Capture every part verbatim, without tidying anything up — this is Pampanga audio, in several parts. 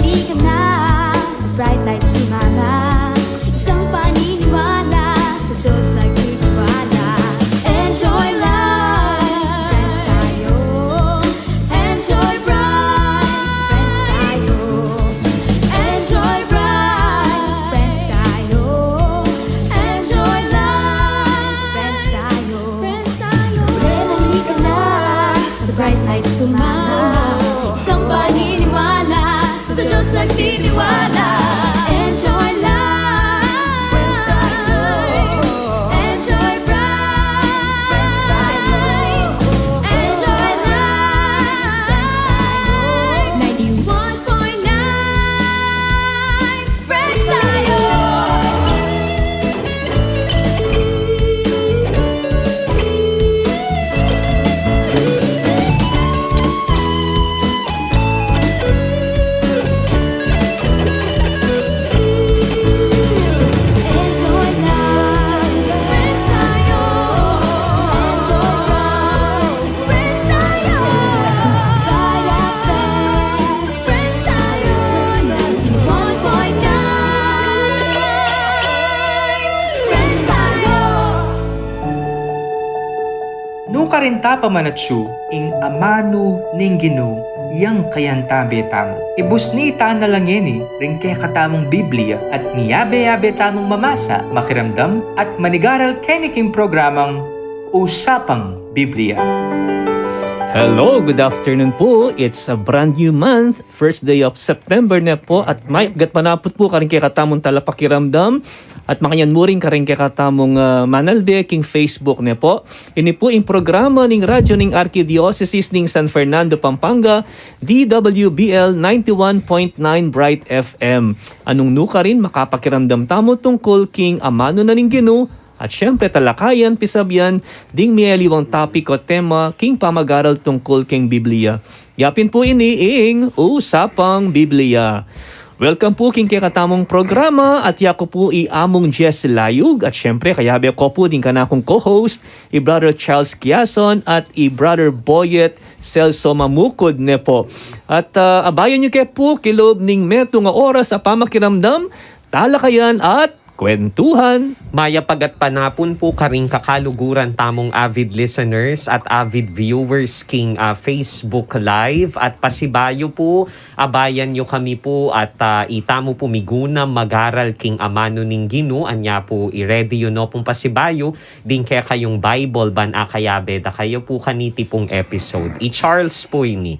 Ika na sa Bright Light sumama. Isang paniniwala sa Diyos nagtitiwala. Enjoy life, friends tayo. Enjoy bright, friends tayo. Enjoy bright, friends tayo. Enjoy life, friends tayo. Friends tayo. Halika na sa Bright Light sumama. Isang paniniwala sa Diyos nagtitiwala. Enjoy life. Enjoy bright. Enjoy life. Ninety-one point nine Fresh Tayo. Nukarin ta pamanatsu ing amanu ning Ginu, yang kayantabe tamu. Ibusni ta na la ngeni ring kekatamung Biblia at miyabe-yabe tamung mamasa, makiramdam, at manigaral keni king programang Usapang Biblia. Hello, good afternoon po. It's a brand new month, first day of September ne po, at mayap gatpanaput po karing kekatamung talapakiramdam, at makanyan mu rin karing kekatamung, ah, manalbe king Facebook ne po. Ini po ing programa ning radyo ning Arkidiosesis ning San Fernando, Pampanga, D W B L ninety-one point nine Bright F M. Anung nukarin makapakiramdam tamu tungkul king amanu na ning Ginu, at siyempre talakayan, pisabyan, ding mialiwang topic o tema king pamagaral tungkul king Biblia. Ya pin pu ini ing Usapang Biblia. Welcome pu king kekatamung programa, at yaku pu i Among Jess Layug, at siyempre kayabe ku pu ding kanakung co-host, i Brother Charles Quiason at i Brother Boyet Celso Mamukud ne po. At, ah, abayan yu ke pu kilub ning metung a oras a pamakiramdam, talakayan at kwentuhan. Mayap a gatpanapun pu karing kakaluguran tamung avid listeners at avid viewers king, ah, Facebook Live. At pasibayu pu, abayan yu kami pu at, ah, itamu pu miguna magaral king amanu ning Ginu. Anya pu, i-ready yu no pung pasibayu ding kekayung Bible ban akayabe da kayu pu kaniti pung episode. I Charles pu ini.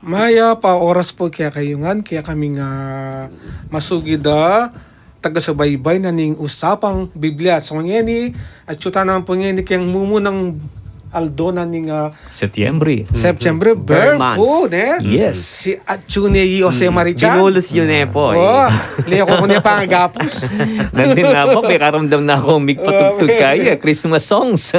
Mayap a oras pu kekayu ngan, kekaming, ah, masugid a tagasubaybay na ning Usapang Biblia. So ngeni, atyu ta naman pu ngeni keng mumunang aldo na ning, ah, Setyembre. Setyembre, Ber Ber months. Pu, ne? Yes. Si atyu ne i Jose Marichan. Binulus yu ne po, eh. Oh, leko ku ne pangagapus. Nandin na po, may karamdam na akong migpatugtug kaya, Christmas songs.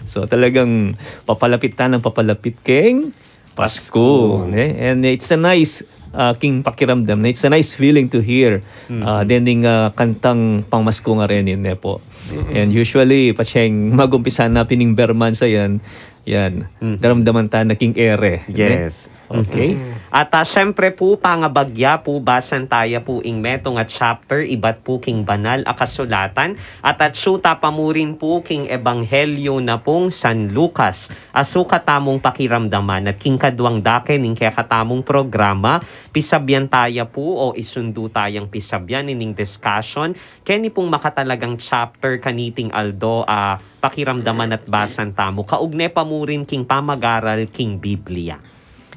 So talagang papalapit ta ng papalapit keng Pasko, ne? And it's a nice, ah, king pakiramdam, ne? It's a nice feeling to hear, ah, dening, ah, kantang pamasko nga renin, ne po? And usually, pasyeng magumpisa na pin ing Ber months a yan, yan, daramdaman ta na king ere, ne? Yes. Okay. At, ah, siyempre pu, pangabagya pu, basan taya pu ing metung a chapter ibat pu king Banal a Kasulatan, at atyu ta pa mu rin pu king Ebanghelyo na pung San Lucas. Asukat tamung pakiramdaman at king kaduang dake ning kekatamung programa, pisabyan taya pu o isundu tayang pisabyan ining discussion keni pung makatalagang chapter kaniting aldo a pakiramdaman at basan tamu, kaugne pa mu rin king pamagaral king Biblia.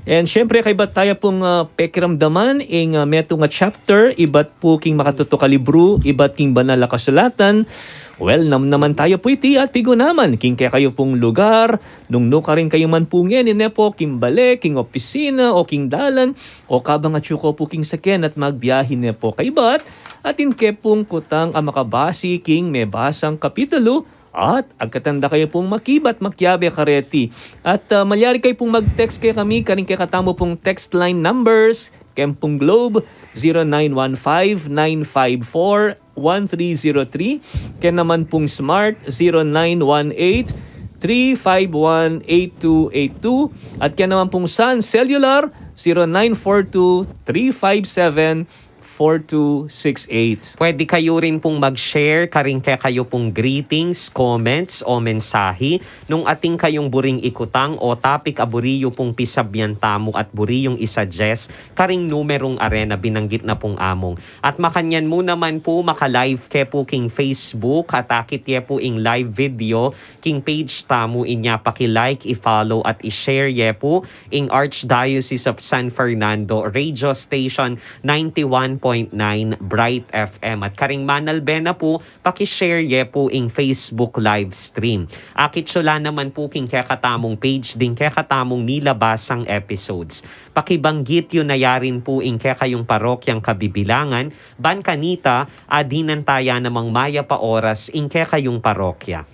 And siyempre, kaybat taya pung, ah, pekiramdaman ing, ah, metung a chapter ibat pu king makatutuk a libru, ibat king Banal a Kasulatan. Well, namnaman taya pu iti at pigunaman king kekayu pung lugar, nung nukarin kayu man pu ngeni, ne po, king bale, king opisina, o king dalan, o kabang atyu ko pu king saken at magbiahe, ne po, kaybat, atin ke pung kutang a makabasi king mebasang kapitulu, at agkatan da kayu pung makibat makiabe kareti. At, ah, malyari kayu pung mag-text kekami karing kekatamu pung text line numbers, ken pung Globe, zero nine one five nine five four one three zero three, ken naman pung Smart, zero nine one eight three five one, eight two eight two. At kaya naman pong Sun Cellular, zero nine four two, three five seven, four two six eight. Pwede kayu rin pong mag-share karing kekayu pong greetings, comments, o mensahe nung atin kayung buring ikutang o topic a buri yu pong pisabyan tamu at buri yung i-suggest karing numerung are na binanggit na pong among. At makanyan mu naman pu, maka-live ke pu king Facebook at akit ye pu ing live video king page tamu. Inya paki-like, i-follow at i-share ye pu ing Archdiocese of San Fernando Radio Station ninety-one point nine Bright F M. At karing manalbe na pu, paki-share ye pu ing Facebook live stream. Akit yu la naman pu king kekatamung page ding kekatamung nilabasang episodes. Pakibanggit yu na ya rin pu ing kekayung parokyang kabibilangan, ban kanita, adinan taya namang mayap a oras ing kekayung parokya.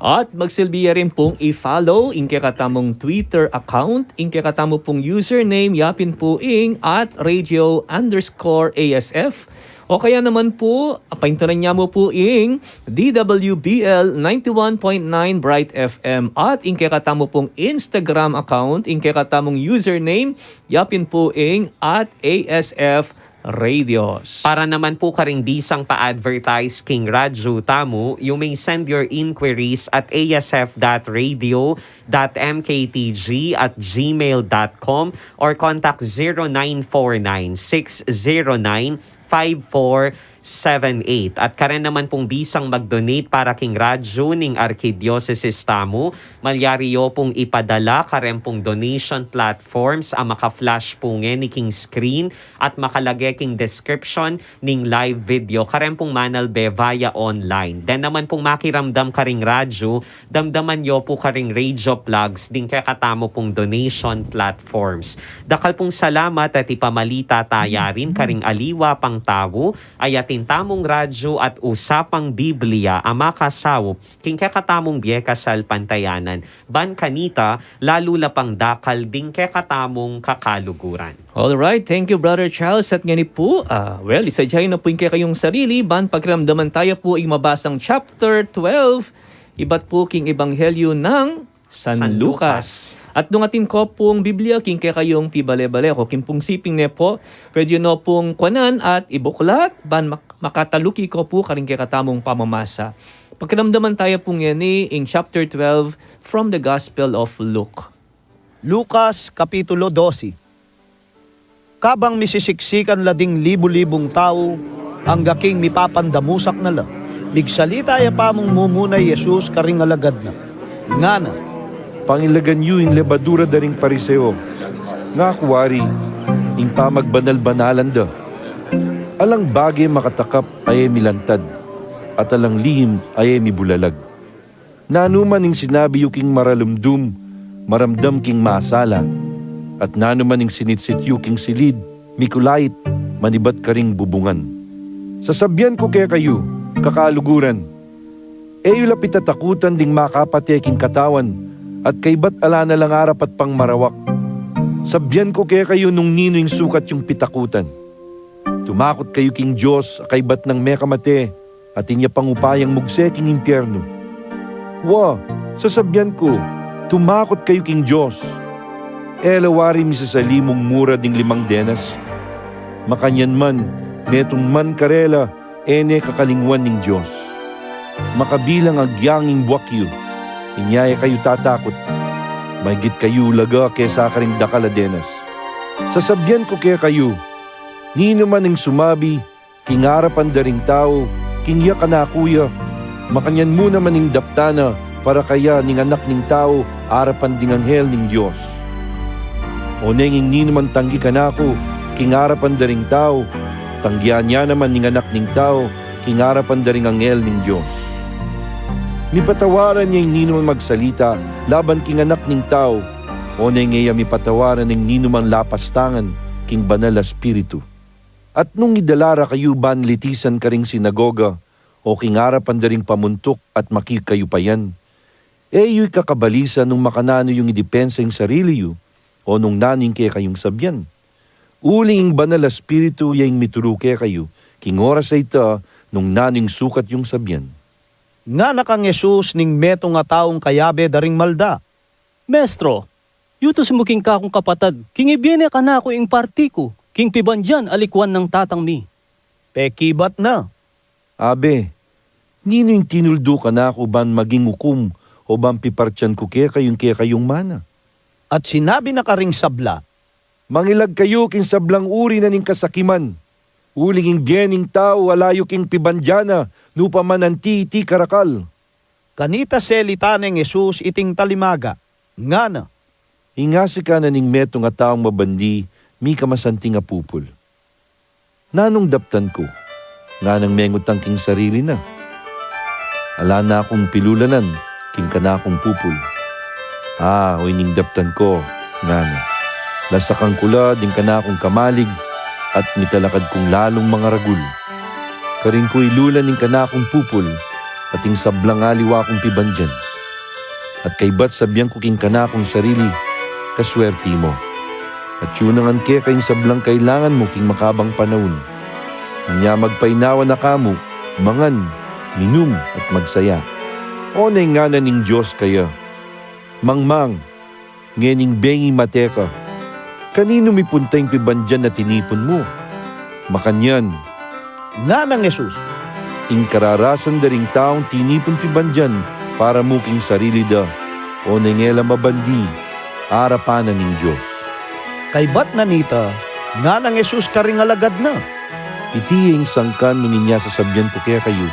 At magsilbi ya rin pung i-follow ing kekatamung Twitter account, ing kekatamu pung username, yapin pu ing at radio underscore A S F. O kaya naman pu, paintunan ya mu pu ing D W B L ninety-one point nine Bright F M at ing kekatamu pung Instagram account, ing kekatamung username, yapin pu ing at A S F Radios. Para naman pu karing bisang pa-advertise king radyo tamu, you may send your inquiries at A S F dot radio dot M K T G at gmail dot com or contact zero nine four nine, six zero nine, five four seven eight. At karen naman pung bisang mag-donate para king radyo ning arkidiosesis tamu, malyari yo pung ipadala karen pung donation platforms a maka-flash pu ngeni king screen at makalage king description ning live video, karen pung manalbe via online. Den naman pung makiramdam karing radyo, damdaman yo pu karing radio plugs ding kekatamu pung donation platforms. Dakal pung salamat at ipamalita taya rin karing aliwa pang tau a atin tamung radyo at Usapang Biblia a makasaup king kekatamung bie kasalpantayanan. Ban kanita, lalu la pang dakal ding kekatamung kakaluguran. Alright, thank you, Brother Charles. At ngeni pu, ah, well, isadya yu na pu ing kekayung sarili, ban pakiramdaman taya pu ing mabasang chapter twelve, ibat pu king Ebanghelyo nang San San Lucas. Lucas. At nung atin ko pung Biblia king kekayung pibale-bale o king pung siping ne pu, pwede yu no pung kuanan at ibuklat, ban mak-, makataluki ko pu karing kekatamung pamamasa. Pakiramdaman taya pu ngeni ing chapter twelve from the Gospel of Luke. Lucas, Kapitulo dose. Kabang misisiksikan la ding libu-libung tau, angga king mipapandamusak na la, migsalita ya pa mung mumuna i Jesus karing alagad na. Ngana, pangilagan yu ing lebadura da ring Pariseo, ngaku wari, ing pamagbanal-banalan da. Alang bage makatakap a e milantad, at alang lihim a e mibulalag. Nanu man ing sinabi yu king maralumdum, maramdam king masala, at nanu man ing sinitsit yu king silid, mikulait, manibat karing bubungan. Sasabian ku kekayu, kakaluguran, e yu la pitatakutan ding makapate king katawan, at kaybat ala na lang arapat pang marawak. Sabian ku kekayu nung ninu ing sukat yung pitakutan. Tumakut kayu king Dios, a kaybat nang mekamate, atin ya pang upayang mugse king impiernu. Wa, sasabian ku, tumakut kayu king Dios. E la wari misasalimung mura ding limang denas? Makanyan man, metung man karela, e ne kakalingwan ning Dios. Makabilang agyang ing buak yu, inya e kayu tatakut. Maygit kayu ulaga kesa karing dakal a denas. Sasabian ku kekayu, ninu man ing sumabi, king arapan da ring tau, king ya kanaku ya, makanyan mu naman ing daptan na para kaya ning Anak ning Tau arapan ding anghel ning Dios. Oneng ing ninumang tanggi kanaku king arapan da ring tau, tanggian ya naman ning Anak ning Tau king arapan da ring anghel ning Dios. Mipatawaran ya ing ninumang magsalita laban king Anak ning Tau, oneng e ya mipatawaran ing ninumang lapastangan king Banal a Espiritu. At nung idala ra kayu ban litisan karing sinagoga, o king arapan da ring pamuntuk at makikayu pa yan, e yu ikakabalisa nung makananu yung idepensa ing sarili yu, o nung nanu ing kekayung sabian. Uling ing Banal a Espiritu ya ing mituru kekayu king oras a ita nung nanu ing sukat yung sabian. Ngana kang Jesus ning metung a taung kayabe da ring malda, "Mestro, yutus mu king kakung kapatad king ibie ne kanaku ing parti ku king pibandian a likuan nang tatang mi." Pekibat na, "Abe, ninu ing tinuldu kanaku ban maging ukum o ban pipartian ku kekayu ing kekayung mana?" At sinabi na karing sabla, "Mangilag kayu king sablang uri na ning kasakiman, uling ing bie ning tau ala yu king pibandian na nupaman anti iti karakal." Kanita selita neng Jesus iting talimaga, ngana, "Ing asika na ning metung a taung mabandi mika masanting a pupul. Nanung daptan ku?" nganang mengutang king sarili na. "Ala na kung pilulanan king kanakung pupul. A, o ining daptan ku," ngana, "lasakan ku la ding kanakung kamalig at mitalakad kung lalung mangaragul. Karin ku ilulan ing kanakung pupul at ing sablang aliwa kung pibandian. At kaybat sabian ku king kanakung sarili, 'Kaswerti mu.' At yu ngan keka ing sablang kailangan mu king makabang panaun. Inya magpainawa na kamu, mangan, minum, at magsaya." One ngana ning Dios kaya, "Mangmang, ngening bengi mate ka, kaninu mipunta ing pibandian a tinipun mu? Makanyan," nganang Jesus, "ing kararasan da ring taung tinipun pibandian para mu king sarili da, oneng e la mabandi arapan na ning Dios." Kaybat na nita, nganang Jesus karing alagad na, "Iti ya ing sangkan nung inya sasabian ku kekayu,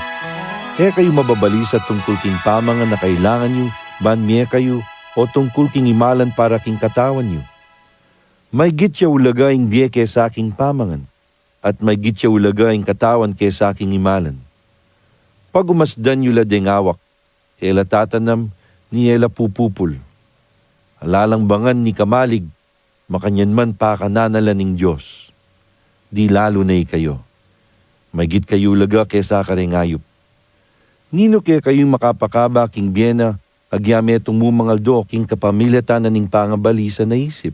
e kayu mababalisa tungkul king pamangan a kailangan yu ban mie kayu o tungkul king imalan para king katawan yu. Maygit ya ulaga ing bie kesa king pamangan, at maygit ya ulaga ing katawan kesa king imalan. Pagumasdan yu la deng awak, e la tatanam ni e la pupupul. Ala lang bangan ni kamalig, makanyan man pakanan na la ning Dios. Di lalu na ikayu. Maygit kayu ulaga kesa kareng ayup. Ninu kekayu ing makapakaba king bie na agya metung mumang aldo king kapamilatan na ning pangabalisa na isip?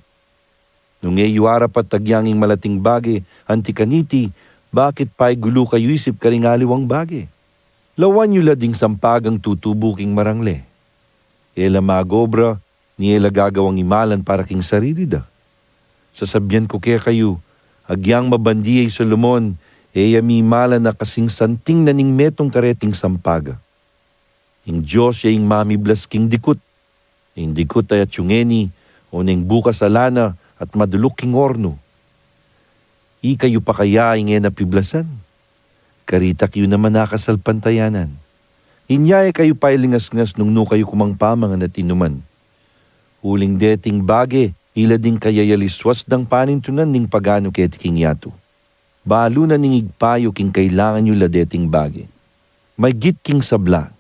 Nung e yu arapat agyang ing malating bage anti kaniti, bakit paigulu kayu isip karing aliwang bage? Lawan yu la ding sampagang tutubu king marangle. E la mag-obra ni e la gagawang imalan para king sarili da. Sasabian ku kekayu, agyang mabandi ya i Solomon, e ya mimalan a kasing santing na ning metung kareting sampaga. Ing Dios ya ing mamiblas king dikut. Ing dikut a atyu ngeni, oneng bukas ala na at maduluk king ornu. Ikayu pa kaya ing e na piblasan? Karitak yu naman a kasalpantayanan. Inya e kayu pailingasngas nung nu kayu kumang pamangan at inuman. Uling deting bage, ila ding kayayaliswas dang panintunan ning paganu keti king yatu. Balu na ning Ibpa yu king kailangan yu la deting bage. Maygit king sabla,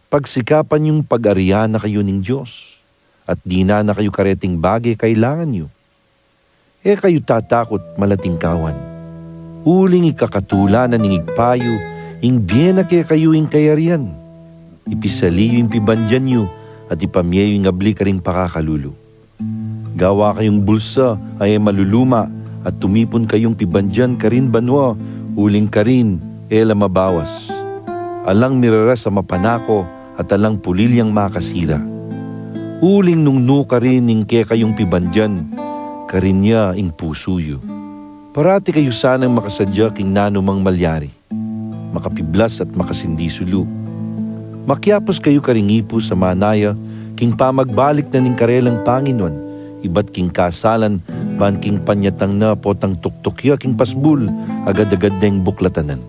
pagsikapan yung pag-arian na kayu ning Dios, at dinan na kayu kareting bage kailangan yu. E kayu tatakut, malatingkawan. Uling ikakatula na ning Ibpa yu ing bie na kekayu ing kayarian. Ipisali yu ing pibandian yu at ipamie yu ing abli karing pakakalulu. Gawa kayung bulsa a e maluluma at tumipun kayung pibandian karin banua, uling karin e la mabawas. Alang miraras a mapanako at alang pulilyang makasira. Uling nung nu karin ing kekayung pibandian, karin ya ing pusu yu. Parati kayu sanang makasadya king nanumang malyari, makapiblas at makasindisulu. Makiapus kayu karing ipus a manaya king pamagbalik na ning karelang Panginuan, ibat king kasalan, ban king panyatang na potang tuktuk ya king pasbul a gad-agad deng buklatanan.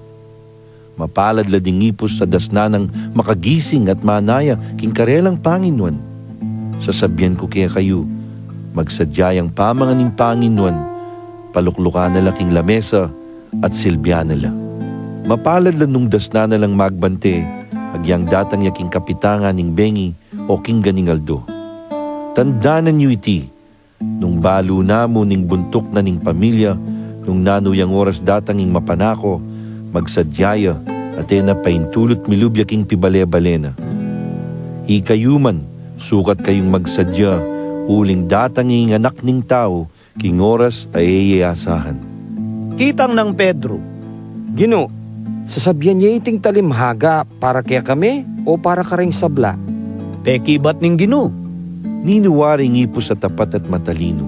Mapalad la ding ipus a dasnan nang makagising at manaya king karelang Panginuan. Sasabian ku kekayu, magsadya yang pamangan ning Panginuan, paluklukan na la king lamesa at silbian na la. Mapalad la nung dasnan na lang magbante agyang datang ya king kapitangan ning bengi o king ganing aldo. Tandanan yu iti, nung balu na mu ning buntuk na ning pamilya, nung nanu yang oras datang ing mapanako, magsadya ya, at e na paintulut milub ya king pibale-bale na. Ikayu man, sukat kayung magsadya, uling datang ing Anak ning Tau king oras a e ye asahan. Kitang nang Pedro, Ginu, Sasabian ye iting talimhaga para kekami o para karing sabla? Pekibat ning Ginu. Ninu wari ing ipus a tapat at matalinu?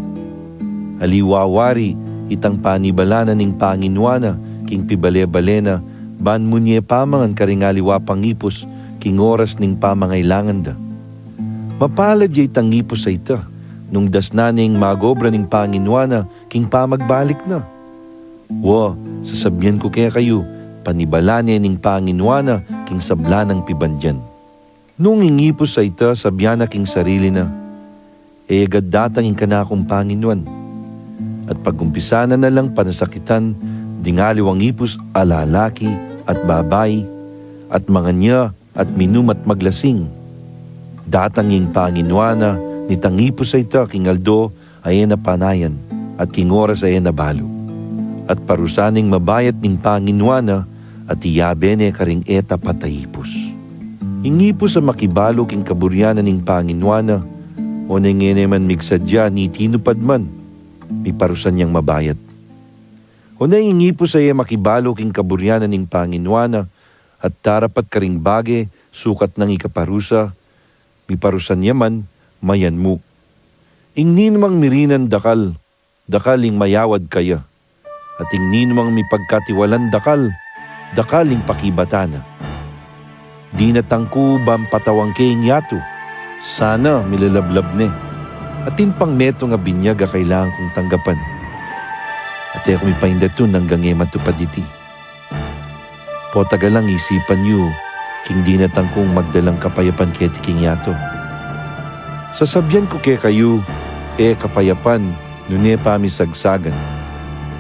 Aliwa wari itang panibala na ning panginua na king pibale-bale na, ban munye pamangan karing aliwa pang ipus king oras ning pamangailangan da. Mapalad ya itang ipus a ita, nung dasnan ne ing magobra ning panginua na king pamagbalik na. Wa, sasabian ku kekayu, panibalan ne ning panginua na king sabla nang pibandian. Nung ing ipus a ita sabian na king sarili na, "E agad datang ing kanakung panginuan," at pagumpisan na na lang panasakitan ding aliwang ipus a lalaki at babai, at mangan ya at minum at maglasing. Datang ing panginua na nitang ipus a ita king aldo a e na panayan, at king oras a e na balu. At parusan neng mabayat ning panginua na, at iyabe ne karing e tapat a ipus. Ing ipus a makibalu king kaburian na ning panginua na, oneng e ne man migsadya niti nupad man, miparusan yang mabayat. Oneng ing ipus a e makibalu king kaburian na ning panginua na, at darapat karing bage sukat nang ikaparusa, miparusan ya man mayanmu. Ing ninumang mirinan dakal, dakal ing mayawad kaya. At ing ninumang mipagkatiwalan dakal, dakal ing pakibatan na. Dinatang ku ban patawan ke ing yatu. Sana milalablab ne. Atin pang metung a binyag a kailangan kung tanggapan. At e ku mipaindatun anggang e matupad iti. Potagalang isipan yu king dinatang kung magdalang kapayapan keti king yatu. Sasabian ku kekayu, e kapayapan nune pamisagsagan.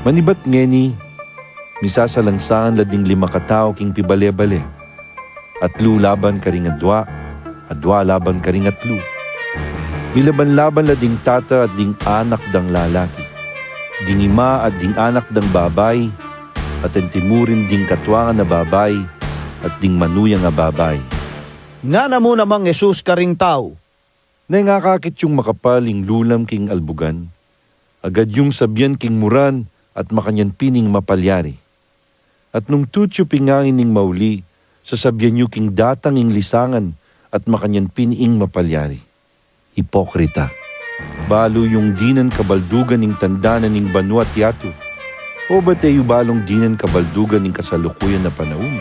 Manibat ngeni, misasalangsangan la ding lima katau king pibale-bale. Atlu laban karing adua, adua laban karing atlu. Milaban-laban la ding tata at ding anak dang lalaki, ding ima at ding anak dang babai, at antimurin ding katuangan a babai at ding manuyang a babai. Ngana mu namang Jesus karing tau, "Neng akakit yung makapal ing lulam king albugan, agad yung sabian king muran at makanyan pin ing mapalyari. At nung tutyu pin ing angin ning mauli, sasabian yu king datang ing lisangan at makanyan pin ing mapalyari. Ipokrita! Balu yung dinan kabaldugan ing tanda na ning banua at yatu. O ba't e yu balung dinan kabaldugan ing kasalukuyan a panaun?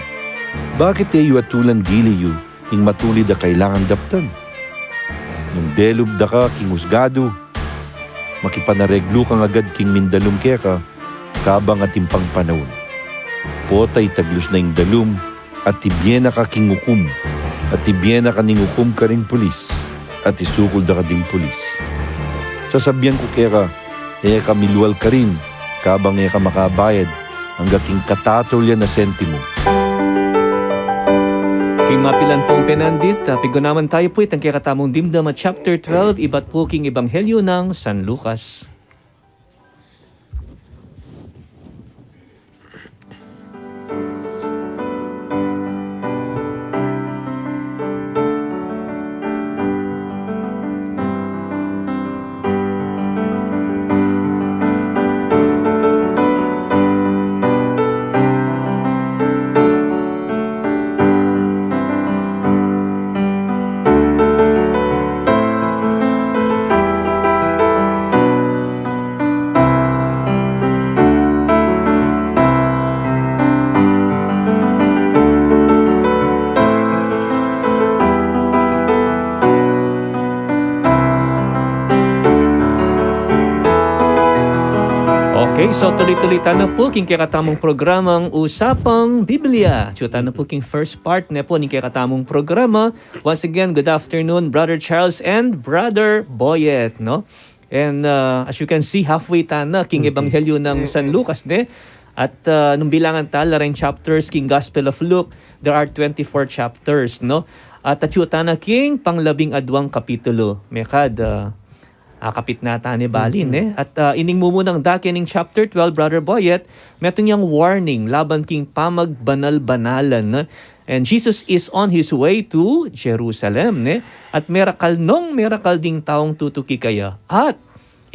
Bakit e yu atulan dili yu ing matulid a kailangan daptan? Nung delub da ka king usgadu, makipanareglu kang agad king mindalum keka, kabang atin pang panaun. Pota itaglus na ing dalum, at ibie na ka king ukum, at ibie na ka ning ukum karing pulis, at isukul da ka ding pulis. Sasabian ku keka, e ka milual karin, kabang e ka makabayad angga king katataulian a sentimo." King mapilan pung penandit, ah, pigunaman tayu pu itang kekatamung dimdam a chapter twelve, ibat pu king Ebanghelyo nang San Lucas. Okay, so tuloy-tuloy tana pu king kekatamung programang Usapang Biblia. Atyu tana pu king first part ne pu ning kekatamung programa. Once again, good afternoon, Brother Charles and Brother Boyet, no? And, uh, as you can see, halfway tana king Ebanghelyo nang San Lucas, ne? At, uh, nung bilangan ta la ring chapters king Gospel of Luke, there are twenty-four chapters, no? At atyu tana king panglabing aduang kapitulo. Mekad, uh, akapit na tane bali, ne? At, uh, ining mumunang dake ning chapter twelve, Brother Boyet, metung yang warning laban king pamagbanal-banalan, no? And Jesus is on his way to Jerusalem, ne? At merakal nung merakal ding taung tutuki kaya. At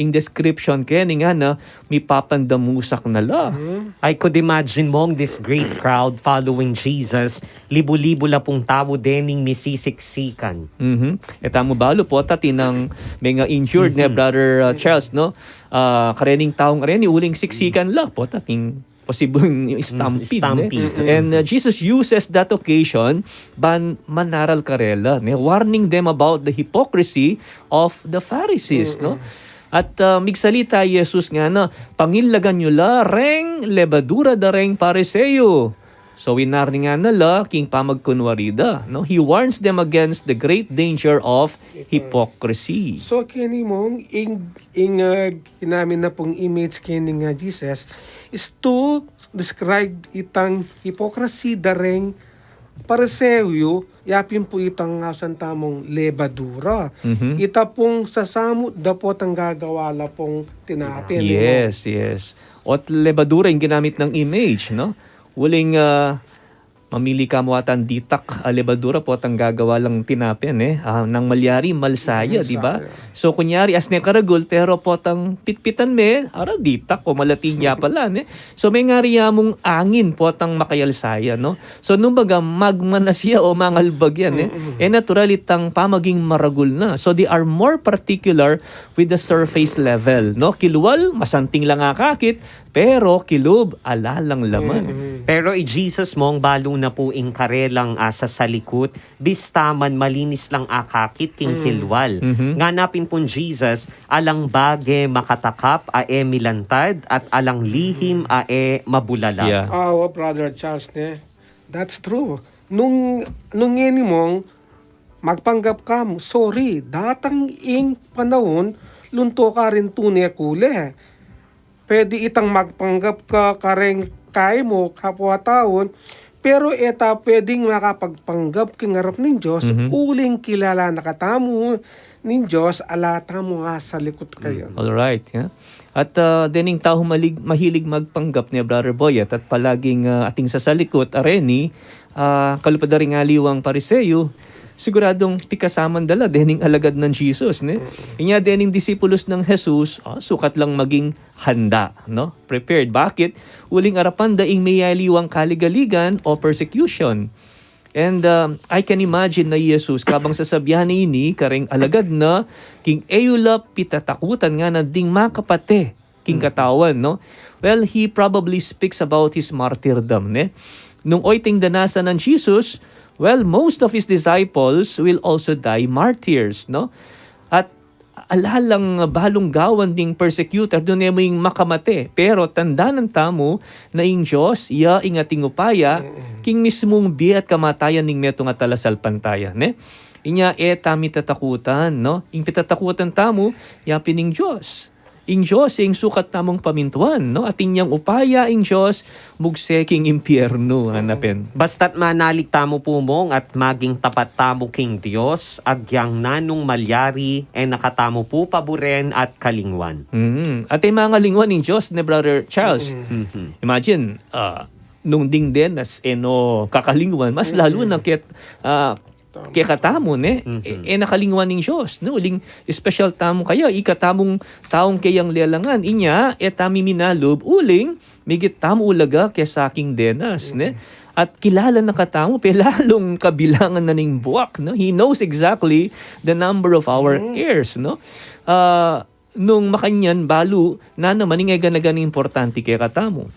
ing description keni ngana, mipapandamusak na la. I could imagine, Mong, this great crowd following Jesus. Libu-libu la pung tau dening misisiksikan. Mhm. E tamu balu, pota atin nang menga injured ne, Brother, uh, Charles, no? Ah, karening taung reni, uling siksikan la, pota atin posibling stampede, ne? Stampede. And, uh, Jesus uses that occasion ban manaral karela, ne? Warning them about the hypocrisy of the Pharisees, no? At, uh, migsalita Jesus ngana, pangilagan yu la reng lebadura da reng Pariseo. So, winarningan na la king pamagkunwari da, no? He warns them against the great danger of hypocrisy. So, keni, Mong, ing, ing, uh, ginamin na pung image keni nga Jesus is to describe itang hypocrisy da reng Pariseo, yapin pu itang ausan tamung lebadura. Mhm. Ita pung sasamut da potang gagawa la pung tinape, ne, Mong? Yes, yes. Ot lebadura ing ginamit nang image, no? Uling, ah, mamili ka mu atan ditak a lebadura potang gagawa lang tinape, ne? Ah, nang malyari, malsa ya, di ba? Malsa ya. So, kunyari, as ne karagul, pero potang pitpitan me, ara ditak o malating ya pala, ne? So, mengari ya mung angin potang makayalsa ya, no? So, nung baga, magma na siya o mangalbag ya, ne? E natural itang pamaging maragul na. So, they are more particular with the surface level, no? Kilwal, masanting lang akakit, pero kilub, ala lang laman. Pero i Jesus, Mong, balu na pu ing karelang, ah, sasalikut, bista man malinis lang akakit king kilwal. Mhm. Ngana pin pung Jesus, alang bage makatakap a e milantad, at alang lihim a e mabulala. Yeah. Awa, Brother Charles, ne? That's true. Nung, nung ngeni, Mong, magpanggap ka mu, sorry, datang ing panaun, lunto ka rin tune kule. Pwede itang magpanggap ka kareng kai mu, kapwa taun, pero e ta pwedeng makapagpanggap king arap ning Dios, uling kilala na katamu ning Dios, ala tamu asalikut kaya. All right, yeah. At, ah, dening tau malig-, mahilig magpanggap, ne, Brother Boyet, at palaging, ah, ating sasalikut, areni, ah, kalupa da ring aliwang Pariseo, siguradung pikasaman da la dening alagad nang Jesus, ne? Inya dening disipulus nang Jesus, ah, sukat lang maging handa, no? Prepared. Bakit? Uling arapan da ing meyaliwang kaligaligan o persecution. And, um, I can imagine na Jesus, kabang sasabian na ini kareng alagad na, king e yu la pitatakutan ngana ding makapate king katawan, no? Well, he probably speaks about his martyrdom, ne? Nung oyting danasan nang Jesus, well, most of his disciples will also die martyrs, no? At ala lang balung gawan ding persecutor, dune mu ing makamate. Pero tandanan tamu na ing Dios, ya ing ating upaya, king mismung bie at kamatayan ning metung a talasalpantaya, ne? Inya e ta mitatakutan, no? Ing pitatakutan tamu, ya pin ing Dios. Ing Dios, ing sukat tamung pamintuan, no? Atin yang upaya ing Dios, mugse king impyernu, ana pin. Basta't manalig tamu pu, Mong, at maging tapat tamu king Dios, agyang nanung malyari, e na katamu pu paburen at kalingwan. Mm. At e mangalingwan ing Dios, ne, Brother Charles. Mhm. Imagine, ah, nung ding denas, e no kakalingwan, mas lalu na ket, ah, kekatamu, ne? E, e na kalingwan ning Dios, ne? Uling special tamu kaya, ikatamung taung keyang lelangan. Inya, e tamu minalub, uling migit tamu ulaga kesa king denas, ne? At kilala na katamu, pelalung kabilangan na ning buak, no? He knows exactly the number of our hairs, no? Ah, nung makanyan, balu na naman ing e gana-ganang importante kekatamu.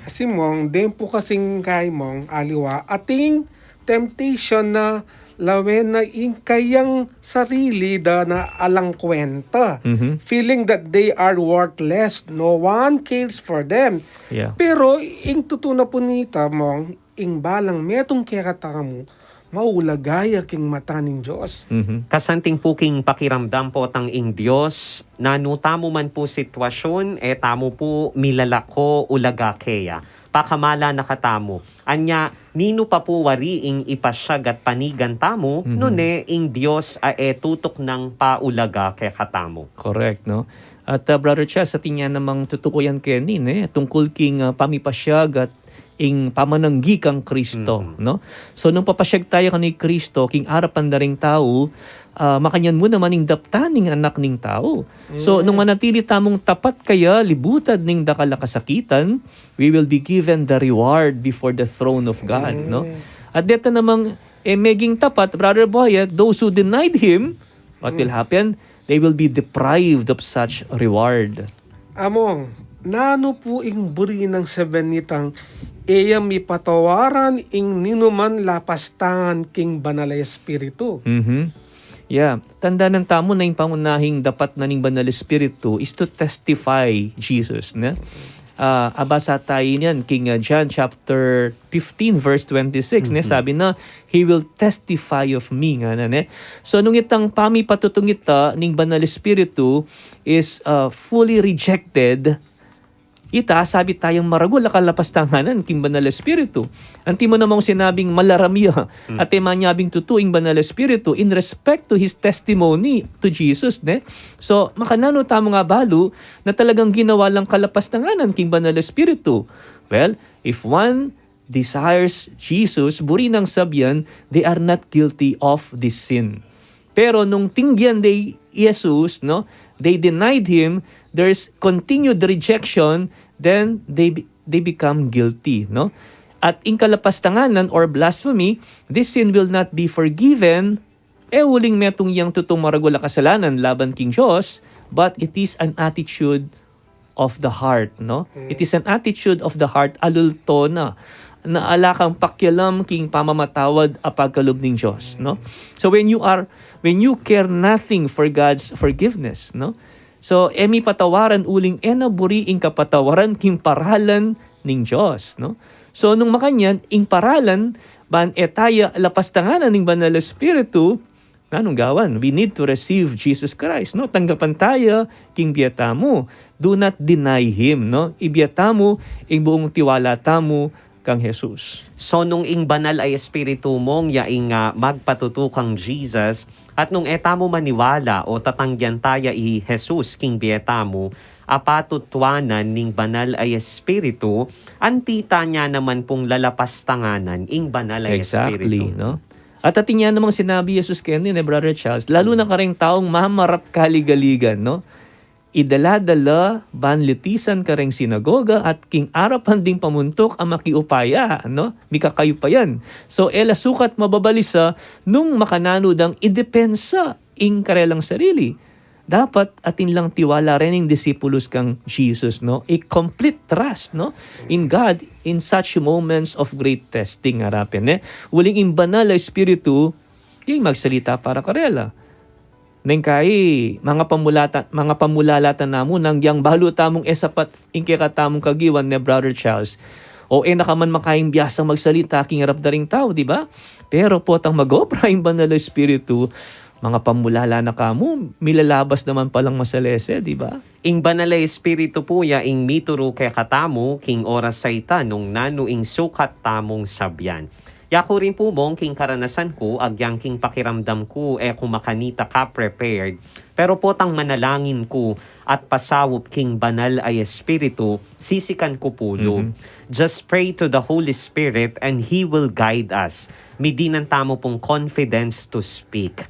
Kasi, Mong, deng pu kasing kai, Mong, aliwa, ating temptation na lawen na ing kayang sarili da na alang kwenta. Mhm. Feeling that they are worthless, no one cares for them. Yeah. Pero ing tutu na pu nita, Mong, ing balang metung kekatamu, maulaga ya king mata ning Dios. Mhm. Kasanting pu king pakiramdam potang ing Dios, nanu tamu man pu sitwasyun, e tamu pu milalako ulaga keya. Pakamala na katamu. Anya, ninu pa pu wari ing ipasyag at panigan tamu, nune ing Dios a e tutuknang paulaga kekatamu. Correct, no? At, ah, Brother Chas, atin ya namang tutukuyan keni, ne? Tungkul king, ah, pamipasyag at ing pamananggi kang Kristo, no? So, nung papasyag taya kang Kristo, king arapan da ring tau, ah, makanyan mu naman ing daptan ning Anak ning Tau. So, nung manatili tamung tapat kaya, libutad ning dakal a kasakitan, we will be given the reward before the throne of God, no? At deta namang, eh, meging tapat, Brother Boyet, those who denied him, what will happen? They will be deprived of such reward. Among, nanu pu ing buri nang sabian nitang e ya mipatawaran ing ninuman lapastangan king Banal a Espiritu? Mhm. Yeah. Tandanan tamu na ing pangunahing dapat na ning Banal Espiritu is to testify Jesus, ne? Ah, abasa tayu niyan king, ah, John chapter fifteen, verse twenty-six, ne? Sabi na, "He will testify of me," ngana, ne? So, nung itang pamipatutung ita ning Banal Espiritu is, ah, fully rejected, ita, sabi tayang maragul a kalapastanganan king Banal Espiritu. Anti mo namang sinabing malaram ya, at e manyabing tutu ing Banal Espiritu in respect to his testimony to Jesus, ne? So, makananu tamu nga balu na talagang ginawa lang kalapastanganan king Banal Espiritu? Well, if one desires Jesus, buri nang sabian, they are not guilty of this sin. Pero nung tinggyan de i Jesus, no, they denied him, there's continued rejection, then they be-, they become guilty, no? At ing kalapastanganan or blasphemy, this sin will not be forgiven, e uling metung yang tutung maragul a kasalanan laban king Dios, but it is an attitude of the heart, no? It is an attitude of the heart, alulto na, na ala kang pakialam king pamamatawad a pagkalub ning Dios, no? So when you are, when you care nothing for God's forgiveness, no? So, e mi patawaran uling e na buri ing kapatawaran king paralan ning Dios, no? So, nung makanyan, ing paralan, ban e taya lapastanganan ning Banal Espiritu, nanung gawan? We need to receive Jesus Christ, no? Tanggapan taya king bie tamu. Do not deny Him, no? Ibie tamu ing buung tiwala tamu kang Jesus. So, nung ing Banal a Espiritu mong ya ing, ah, magpatutu kang Jesus, at nung e tamu maniwala o tatanggian taya i Jesus king bie tamu, a patutuanan ning Banal a Espiritu, anti tanya naman pung lalapastanganan ing Banal a Espiritu. Exactly, no? At atin ya namang sinabi Jesus keni, ne, Brother Charles, lalu na kareng taung mamarap kaligaligan, no? Idala-dala ban litisan kareng sinagoga at king arapan ding pamuntuk a makiupaya, no? Mikakayupayan. So, e la sukat mababalisa nung makananu dang idepensa ing karelang sarili. Dapat atin lang tiwala reng disipulus kang Jesus, no? A complete trust, no? In God, in such moments of great testing, arapen, ne? Uling ing Banal a Espiritu, ing magsalita para karela. Neng kai, mangapamulatan, mangapamulalatan na mu nang yang balu tamung e sapat ing kekatamung kagiwan, ne, Brother Charles. O e na ka man makaing biasang magsalita king arap da ring tau, di ba? Pero potang mag-obra ing Banal a Espiritu, mangapamulala na ka mu, milalabas naman palang masalese, di ba? Ing Banal a Espiritu pu ya ing mituru kekatamu king oras a ita nung nanu ing sukat tamung sabian. Yaku rin pu, Mong, king karanasan ku, agyang king pakiramdam ku, e ku makanita ka prepared. Pero potang manalangin ku at pasaup king Banal a Espiritu, sisikan ku pu lu. Just pray to the Holy Spirit and He will guide us. Midinan tamu pung confidence to speak.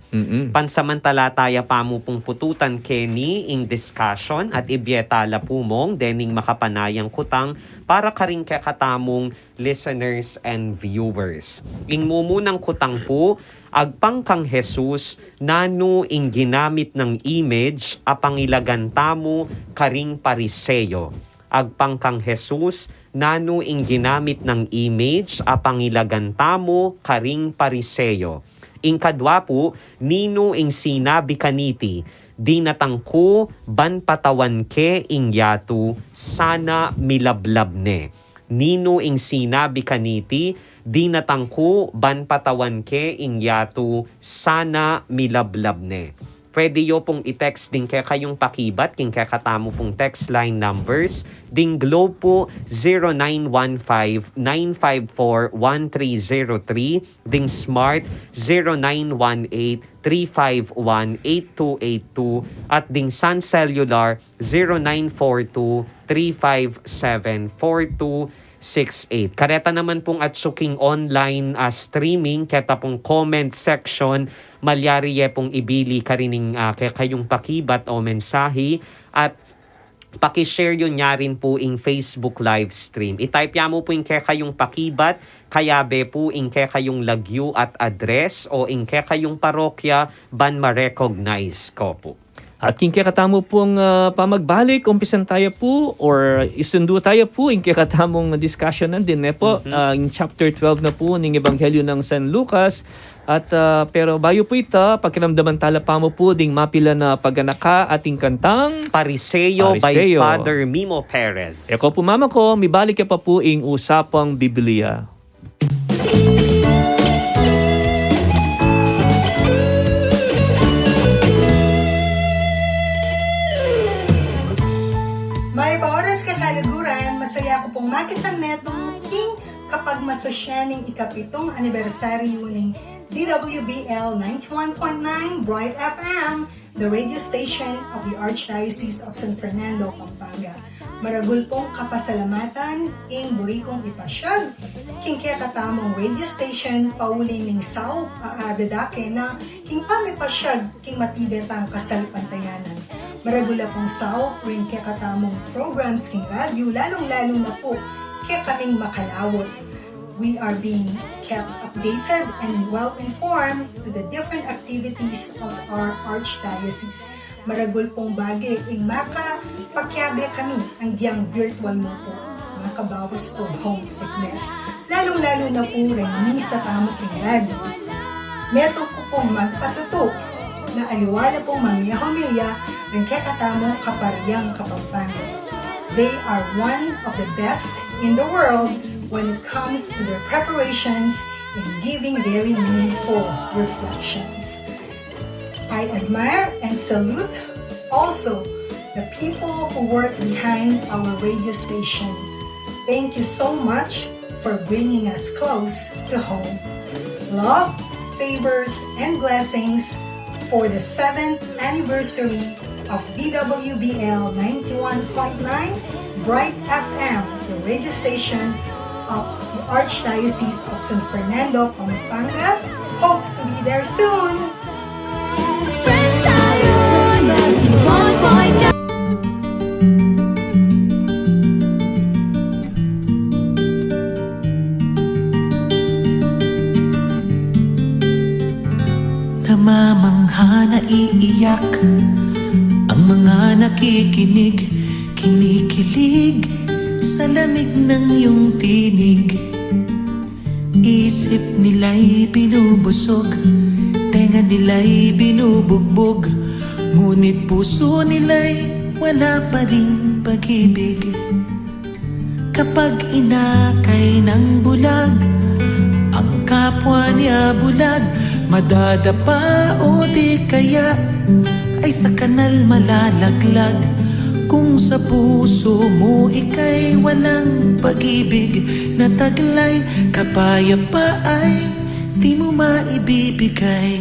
Pansamantala taya pa mu pung pututan keni ing discussion at ibie ta la pu, Mong, dening makapanayang kutang para karing kekatamung listeners and viewers. Ing mumunang kutang pu, agpang kang Jesus, nanu ing ginamit nang image a pangilagan tamu karing Pariseo? Agpang kang Jesus, nanu ing ginamit nang image a pangilagan tamu karing Pariseo? Ing kadwa pu, ninu ing sinabi kaniti, "Dinatang ku ban patawan ke ing yatu, sana milablab ne"? Ninu ing sinabi kaniti, "Dinatang ku ban patawan ke ing yatu, sana milablab ne"? Pwede yo pung i-text ding kekayung pakibat king kekatamu pung text line numbers. Ding Globe pu, zero nine one five, nine five four, one three zero three, ding Smart, zero nine one eight, three five one, eight two eight two, at ding Sun Cellular, zero nine four two, three five seven, four two six eight. Kareta naman pung atsu king online, ah, streaming, keta pung comment section, malyari ye pung ibili karining, ah, kekayung pakibat o mensahi, at paki-share yu nya rin pu ing Facebook live stream. I-type ya mu pu ing kekayung pakibat, kayabe pu ing kekayung lagyu at address o ing kekayung parokya ban ma-recognize ko pu. At king kekatamu pung, ah, pamagbalik, umpisan taya pu or isundu taya pu ing kekatamung discussion nandin, ne pu? Mhm. Ah, ing chapter twelve na pu ning Ebanghelyo nang San Lucas. At, ah, pero bayu pu ita, pakiramdaman tala pamu pu ding mapilan a paganaka at ing kantang Pariseo by Pariseo. Father Mimo Perez. E ko pu, mama ko, mibalik ya pa pu ing Usapang Biblia. Mayap a oras, kakaluguran, masaya ku pung makisan metung king kapagmasosyan ning ikapitung anibersaryu ning D W B L ninety-one point nine Bright F M, the radio station of the Archdiocese of San Fernando, Pampanga. Maragul pung kapasalamatan ing buri kung ipasyag king kekatamung radio station pauli ning saup a adadake na king pamipasyag king matibe tang kasalpantayanan. Maragul a pung saup ring kekatamung programs king radyu, lalung-lalu na pu kekaming makalawut. We are being kept updated and well informed to the different activities of our archdiocese. Maragul pung bage ing makapakiabe kami agyang virtual mu pu. Makabawas pung homesickness. Lalung-lalu na pu ring misa tamu king radyu. Metung ku pung magpatutu na aliwa la pung mamihomilya ring kekatamung kaparian Kapampangan. They are one of the best in the world when it comes to their preparations and giving very meaningful reflections. I admire and salute also the people who work behind our radio station. Thank you so much for bringing us close to home. Love, favors, and blessings for the seventh anniversary of D W B L ninety-one point nine Bright F M, the radio station of the Archdiocese of San Fernando, Pampanga. Hope to be there soon! Friends tayo, ninety-one point nine. Namamangha, naiiyak ang mga nakikinig, kinikilig sa lamig ng iyong tinig. Isip nila'y binubusog, tenga nila'y binubugbog, ngunit puso nila'y wala pa ding pag-ibig. Kapag inakay ng bulag ang kapwa niya bulag, madadapa o di kaya ay sa kanal malalaglag. Kung sa puso mo ika'y walang pag-ibig na taglay, kapayapa ay di mo maibibigay.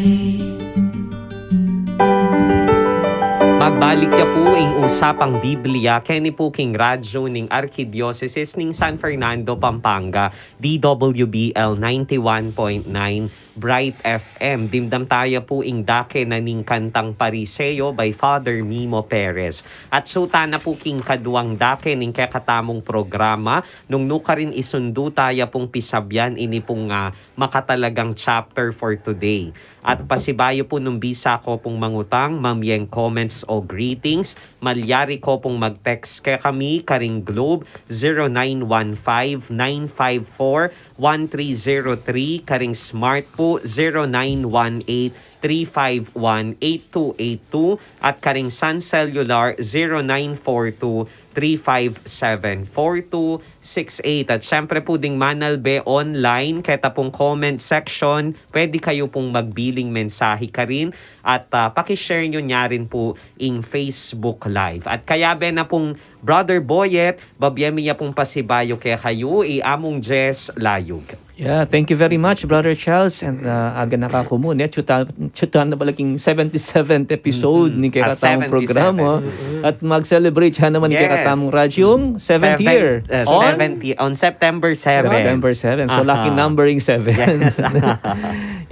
Magbalik ya pu ing Usapang Biblia keni pu king radyu ning Arkidiosesis ning San Fernando, Pampanga, D W B L ninety-one point nine Bright F M. Dimdam taya pu ing dake na ning kantang Pariseo by Father Mimo Perez. At suta na pu king kaduang dake ning kekatamung programa, nung nukarin isundu taya pung pisabian ini pung, ah, makatalagang chapter for today. At pasibayu pu nung bisa ko pung mangutang, mamyeng comments o greetings, malyari ko pung mag-text kekami karing Globe, zero nine one five nine five four one three zero three, karing Smart pu, zero nine one eight three five one eight two eight two, at karing Sun Cellular, zero nine four two three five seven four two six eight. At syempre pu ding manalbe online, keta pung comment section, pwede kayu pung magbiling mensahe karin at, ah, paki-share yu nya rin pu ing Facebook Live. At kayabe na pung Brother Boyet, babie mi ya pung pasibayu kekayu, i Among Jess Layug. Yeah, thank you very much, Brother Charles. And uh, aga na ka kumu, ne? Chutan, chutan na pala king seventy-seventh episode ni kekatamung programa. At mag-celebrate siya naman ni kekatamung radyong seventh year. On seventy, on September seven. September seven. So, lucky number ing seven.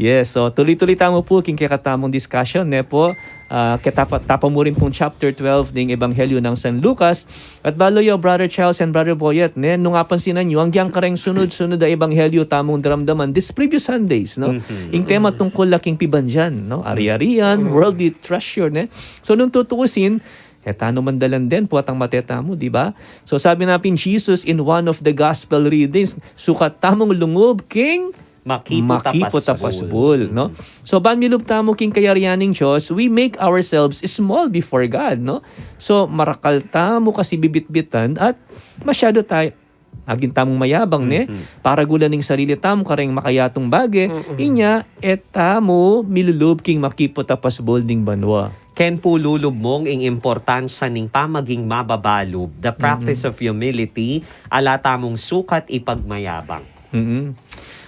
Yes, so tuloy-tuloy tamu pu king kekatamung discussion, ne po? Ah, kaya tapa, tapa mu rin pung chapter twelve ning Ebanghelyo nang San Lucas. At balu yu, Brother Charles and Brother Boyet, ne, nung apansinan yu, agyang kareng sunod-sunod a ebanghelyo tamung daramdaman this previous Sundays, no? Ing tema tungkul la king pibandian, no? Ari-arian, worldly treasure, ne? So, nung tutuusin, e tanu mandalan den, puwatang mate tamu, di ba? So, sabi na pin Jesus in one of the gospel readings, sukat tamung lungub king makiput a pasbul, no? So, ban milub tamu king kayarian ning Dios, we make ourselves small before God, no? So, marakal tamu kasi bibitbitan at masyadu tamu, agin tamung mayabang, ne? Paragulan ing sarili tamu kareng makayatung bage, inya, e tamu milulub king makiput a pasbul ning banua. Ken pu lulub mung ing importansya ning pamaging mababa lub, the practice of humility, ala tamung sukat ipagmayabang. Mm.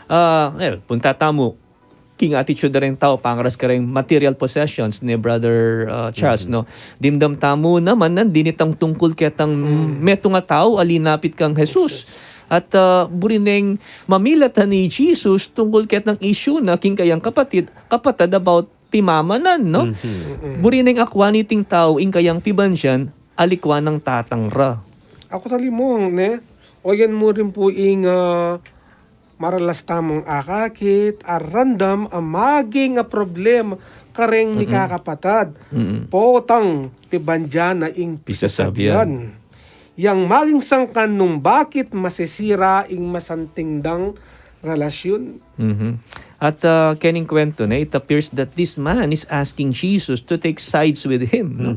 Ah, well, punta tamu king attitude da reng tau pangaras kareng material possessions ni Brother, ah, Charles, no? Dimdam tamu naman nandin itang tungkul ketang metung a tau a linapit kang Jesus. At, ah, buri neng mamilatan i Jesus tungkul ketang issue na king kayang kapatid, kapatad about pimamanan, no? Buri neng akwan iting tau ing kayang pibandian, alikwan nang tatang ra. Aku tali mung, ne? O yan mu rin pu ing, ah, maralas tamung akakit a ramdam a maging a problema kareng mikakapatad. Potang pibandian na ing pisasabian. Yang maging sangkan nung bakit masisira ing masanting dang relasyun. Mhm. At, ah, kening kwento na, it appears that this man is asking Jesus to take sides with him, no?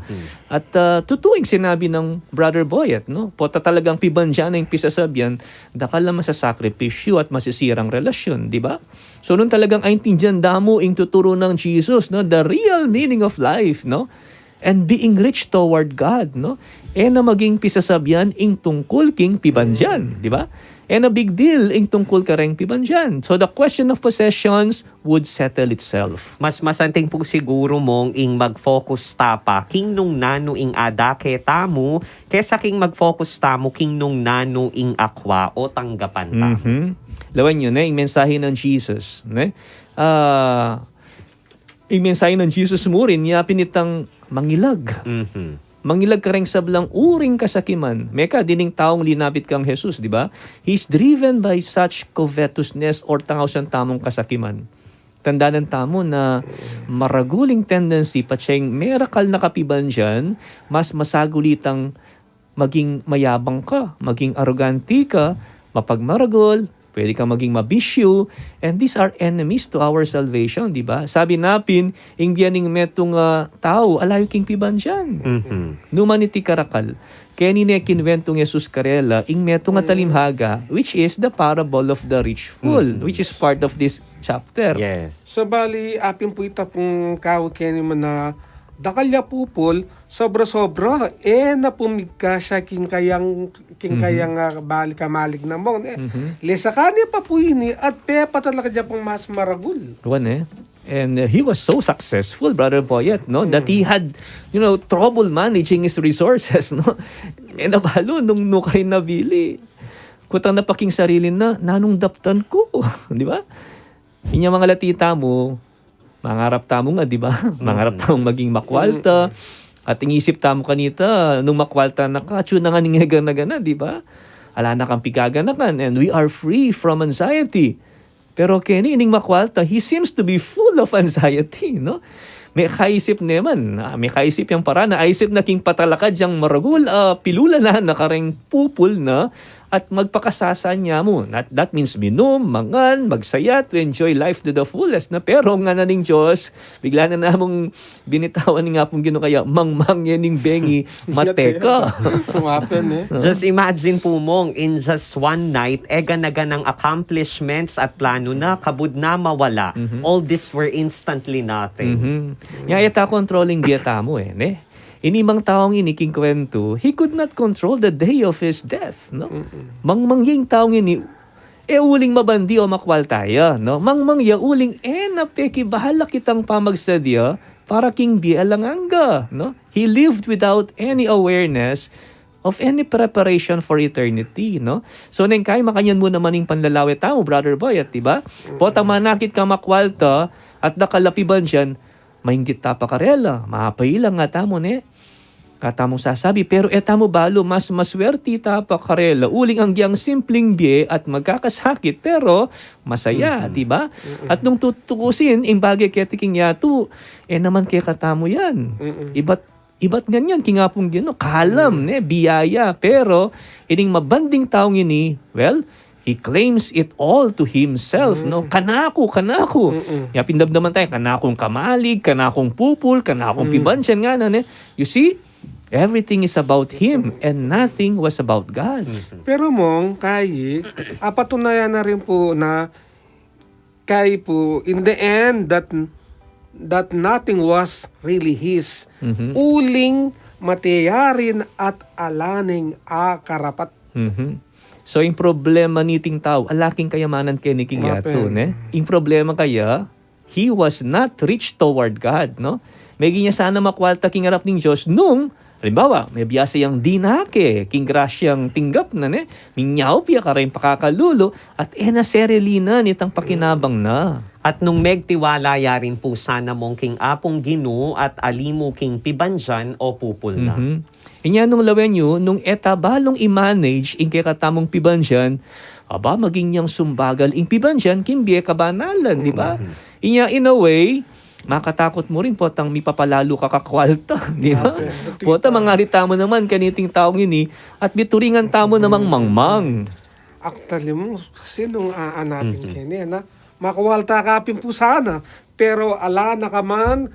At, ah, tutu ing sinabi nang Brother Boyet, no? Pota talagang pibandian na ing pisasabian, dakal a masasakripisyu at masisirang relasyun, di ba? So, nung talagang aintindian da mu ing tuturu nang Jesus, no? The real meaning of life, no? And being rich toward God, no? E na maging pisasabian ing tungkul king pibandian, di ba? E na big deal ing tungkul kareng pibandian. So the question of possessions would settle itself. Mas masanting pu siguru mung ing mag-focus ta pa king nung nanu ing ada ketamu, kesa king mag-focus tamu king nung nanu ing akwa o tanggapan tamu. Mhm. Lawen yu, ne, ing mensahe nang Jesus, ne? Ah, ing mensahe nang Jesus mu rin, yapin itang mangilag. Mhm. Mangilag kareng sablang uring kasakiman. Meka, dining taung linapit kang Jesus, di ba? He's driven by such covetousness or tangausan tamung kasakiman. Tandanan tamu na maragul ing tendency, patseng merakal na kapibandian, mas masagul itang maging mayabang ka, maging arogante ka, mapagmaragul, pwede kang maging mabisyu, and these are enemies to our salvation, di ba? Sabi na pin, ing bie ning metung a tau, ala yu king pibandian. Mhm. Nu man iti karakal. Keni ne kinwentung Jesus karela, ing metung a talimhaga, which is the parable of the rich fool, which is part of this chapter. Yes. So, bali, apin pu ita pung kawu keni man a dakal ya pupul, sobra-sobra, e na pumigkas ya king kayang, king kayang, ah, balik a malig na mung, e. Mhm. Lesakan ya pa pu ini, at pepatalakad ya pang mas maragul. Wan, e. And, uh, he was so successful, Brother Boyet, no, that he had, you know, trouble managing his resources, no? E na balu nung nu kaya nabili. Kutang na pa king sarili na, nanung daptan ku, di ba? Inya mangalati tamu, mangarap tamu nga, di ba? Mangarap tamu maging makwalta. At ing isip tamu kanita, nung makwalta na ka, atyu na nga ning egana-gana, di ba? Ala na kang pigaganakan, and we are free from anxiety. Pero keni ining makwalta, he seems to be full of anxiety, no? Mekaisip ne man, ah, mekaisip yang parana, aisip na king patalakad yang maragul, ah, pilulanan na kareng pupul na, at magpakasasan ya mu. That, that means minum, mangan, magsaya, to enjoy life to the fullest na. Pero ngana ning Dios, bigla na namung binitawan ning Apung Ginu kaya, mangmang ya ning bengi, mate ka. Kumapin, e. Just imagine pu mung, in just one night, egana-ganang accomplishments at planu na, kabud na mawala. Mhm. All this were instantly nothing. Mhm. Nya, e ta controlling bie tamu, e, ne? Ini mang taung ini king kwentu, he could not control the day of his death, no? Mm-mm. Mangmang ya ing taung ini, e uling mabandi o makwalta ya, no? Mangmang ya uling e na pekibalak itang pamagsadya para king bie alang angga, no? He lived without any awareness of any preparation for eternity, no? So, neng kai makanyan mu naman ing panlalawe tamu, Brother Boy, at diba? Potang manakit ka makwalta at dakal a pibandian, mainggit ta pa karela, mapailang nga tamu, ne? Katamung sasabi, pero e tamu balu mas maswerti ta pa karela uling anggyang simpling bie at magkakasakit, pero masaya, diba? At nung tutukusin, ing bage keti king yatu, e naman kekatamu yan. Ibat, ibat ngan yan king Apung Ginu, kalam, ne, biyaya. Pero ining mabanding taung ini, well, he claims it all to himself, no? Kanaku, kanaku. Ya pindamdaman tayo, kanakung kamalig, kanakung pupul, kanakung pibandian, ngana ne. You see, everything is about him and nothing was about God. Pero, Mong, kayi, apatunayan na rin pu na kayi pu, in the end, that that nothing was really his. Uling mate ya rin at ala neng akarapat. Mhm. So, ing problema niting tau, ala king kayamanan keni king yatu, ne? Ing problema kaya, he was not rich toward God, no? Meging ya sana makwalta king arap ning Dios nung, halimbawa, mebiasa yang dinake king grasyang tinggap na, ne? Minyaup ya kareng pakakalulu at e na serelinan itang pakinabang na. At nung megtiwala ya rin pu sana, Mong, king Apung Ginu at ali mu king pibandian o pupul na. Mhm. Inya nung lawen yu, nung e ta balung i-manage ing kekatamung pibandian, aba, maging yang sumbagal ing pibandian king bie kabanalan, di ba? Inya, in a way, makatakut mu rin potang mipapalalu ka kakwalta, di ba? Pota mangari tamu naman kaniting taung ini at bituringan tamu namang mangmang. Actually, Mong, kasi nung aanapin keni, na, makwalta ka pin pu sana, pero ala na ka man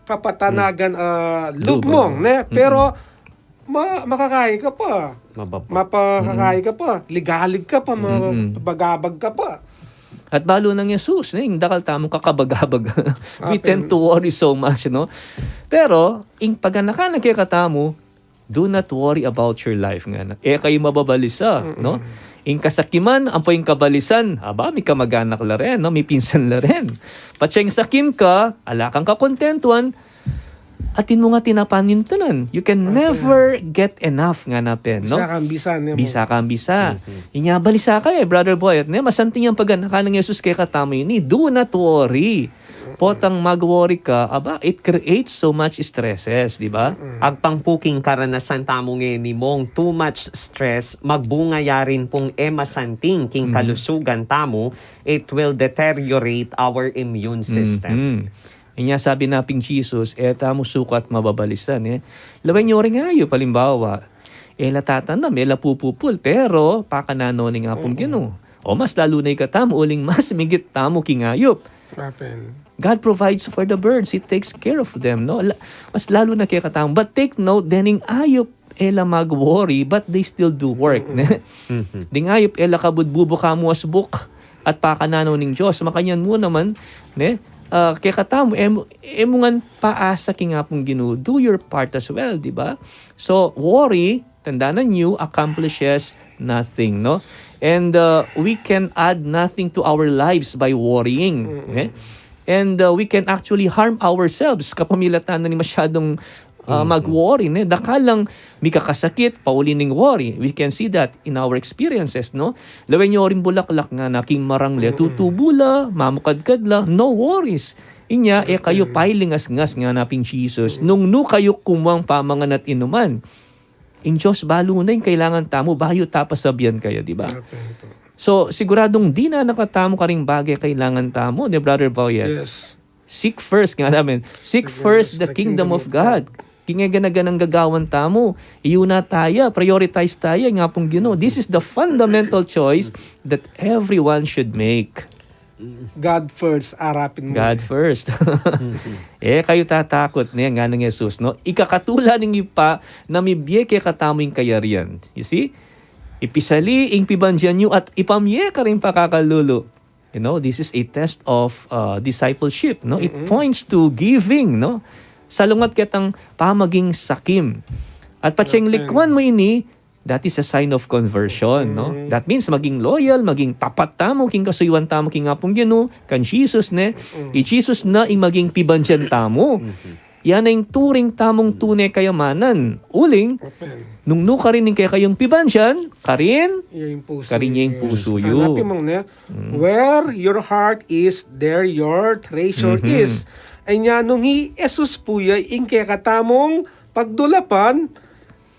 kapatanagan, ah, lub, Mong, ne? Pero ma makakain ka pa. Mapakain ka pa. Ligalig ka pa. Mabagabag ka pa. At balu nang Jesus, ne, ing dakal tamung kakabagabag. We tend to worry so much, no? Pero ing paganakan na kekatamu, do not worry about your life, ngana. E kayu mababalisa, no? Ing kasakiman ampo ing kabalisan, aba, mikamaganak la rin, no? Mipinsan la rin. Patse ing sakim ka, ala kang kakontentuan, atin mu nga tinapanintunan. You can never get enough, ngana pin, no? Bisa kang bisa, ne, Mong? Bisa kang bisa. Inya balisa ka, e, Brother Boy, at ne, masanting yang paganakan nang Jesus kekatamu ini. Do not worry. Potang mag-worry ka, aba, it creates so much stresses, di ba? Agpang pu king karanasan tamu ngeni, Mong, too much stress, magbunga ya rin pung e masanting king kalusugan tamu, it will deteriorate our immune system. Inya sabi na pin Jesus, e tamu sukat mababalisan, e. Lawen yu ring ayup, halimbawa, e la tatanam, e la pupupul, pero pakananan ning Apung Ginu. O mas lalu na ikatamu, uling mas migit tamu king ayup. God provides for the birds. He takes care of them, no? La, mas lalu na kekatamu. But take note, dening ayup, e la mag-worry, but they still do work, ne? Ding ayup, e la kabud bubuka mu asbuk at pakananan ning Dios. Makanyan mu naman, ne? Ah, kekatamu, e mu, e mu ngan paasa king Apung Ginu. Do your part as well, di ba? So, worry, tandanan yu, accomplishes nothing, no? And, uh, we can add nothing to our lives by worrying, eh? And, uh, we can actually harm ourselves kapamilatan na ning masyadung, uh, mag-worry, ne? Dakal lang mikakasakit, pauli ning worry. We can see that in our experiences, no? Lawen yu ring bulaklak, ngana, king marangle, tutubu la, mamukadkad la, no worries. Inya, e kayu pailingasngas, ngana pin Jesus, nung nu kayu kumuang pamangan at inuman. Ing Dios balu na ing kailangan tamu, bayu ta pasabian kaya, di ba? So, siguradung dinanak tamu karing bage kailangan tamu, ne, Brother Boyet? Seek first, ngana pin. Seek first the kingdom of God. King e gana-ganang gagawan tamu, iuna taya, prioritize taya ing Apung Ginu. This is the fundamental choice that everyone should make. God first, arapin mu. God first. E kayu tatakut, ne, ngana nang Jesus, no? Ikakatula ning Ibpa na mibie kekatamu ing kayarian. You see? Ipisali ing pibandian yu at ipamie karing pakakalulu. You know, this is a test of, uh, discipleship, no? It points to giving, no? Salungat ketang pamaging sakim. At patseng likwan mu ini, That is a sign of conversion, no? Mm. That means maging loyal, maging tapat tamu king kasuyuan tamu king Apung Ginu, kan Jesus, ne? Mm. I Jesus na ing maging pibandian tamu. Mm-hmm. Yan na ing turing tamung tune kayamanan. Uling, amen, nung nu karin ing kekayung pibandian, karin, iya ing pusu karin ya ing yu. Pusu yu. Hanapin mung ne, mm, where your heart is, there your treasure, mhm, is. Anya nung i Jesus pu ya ing kekatamung pagdulapan,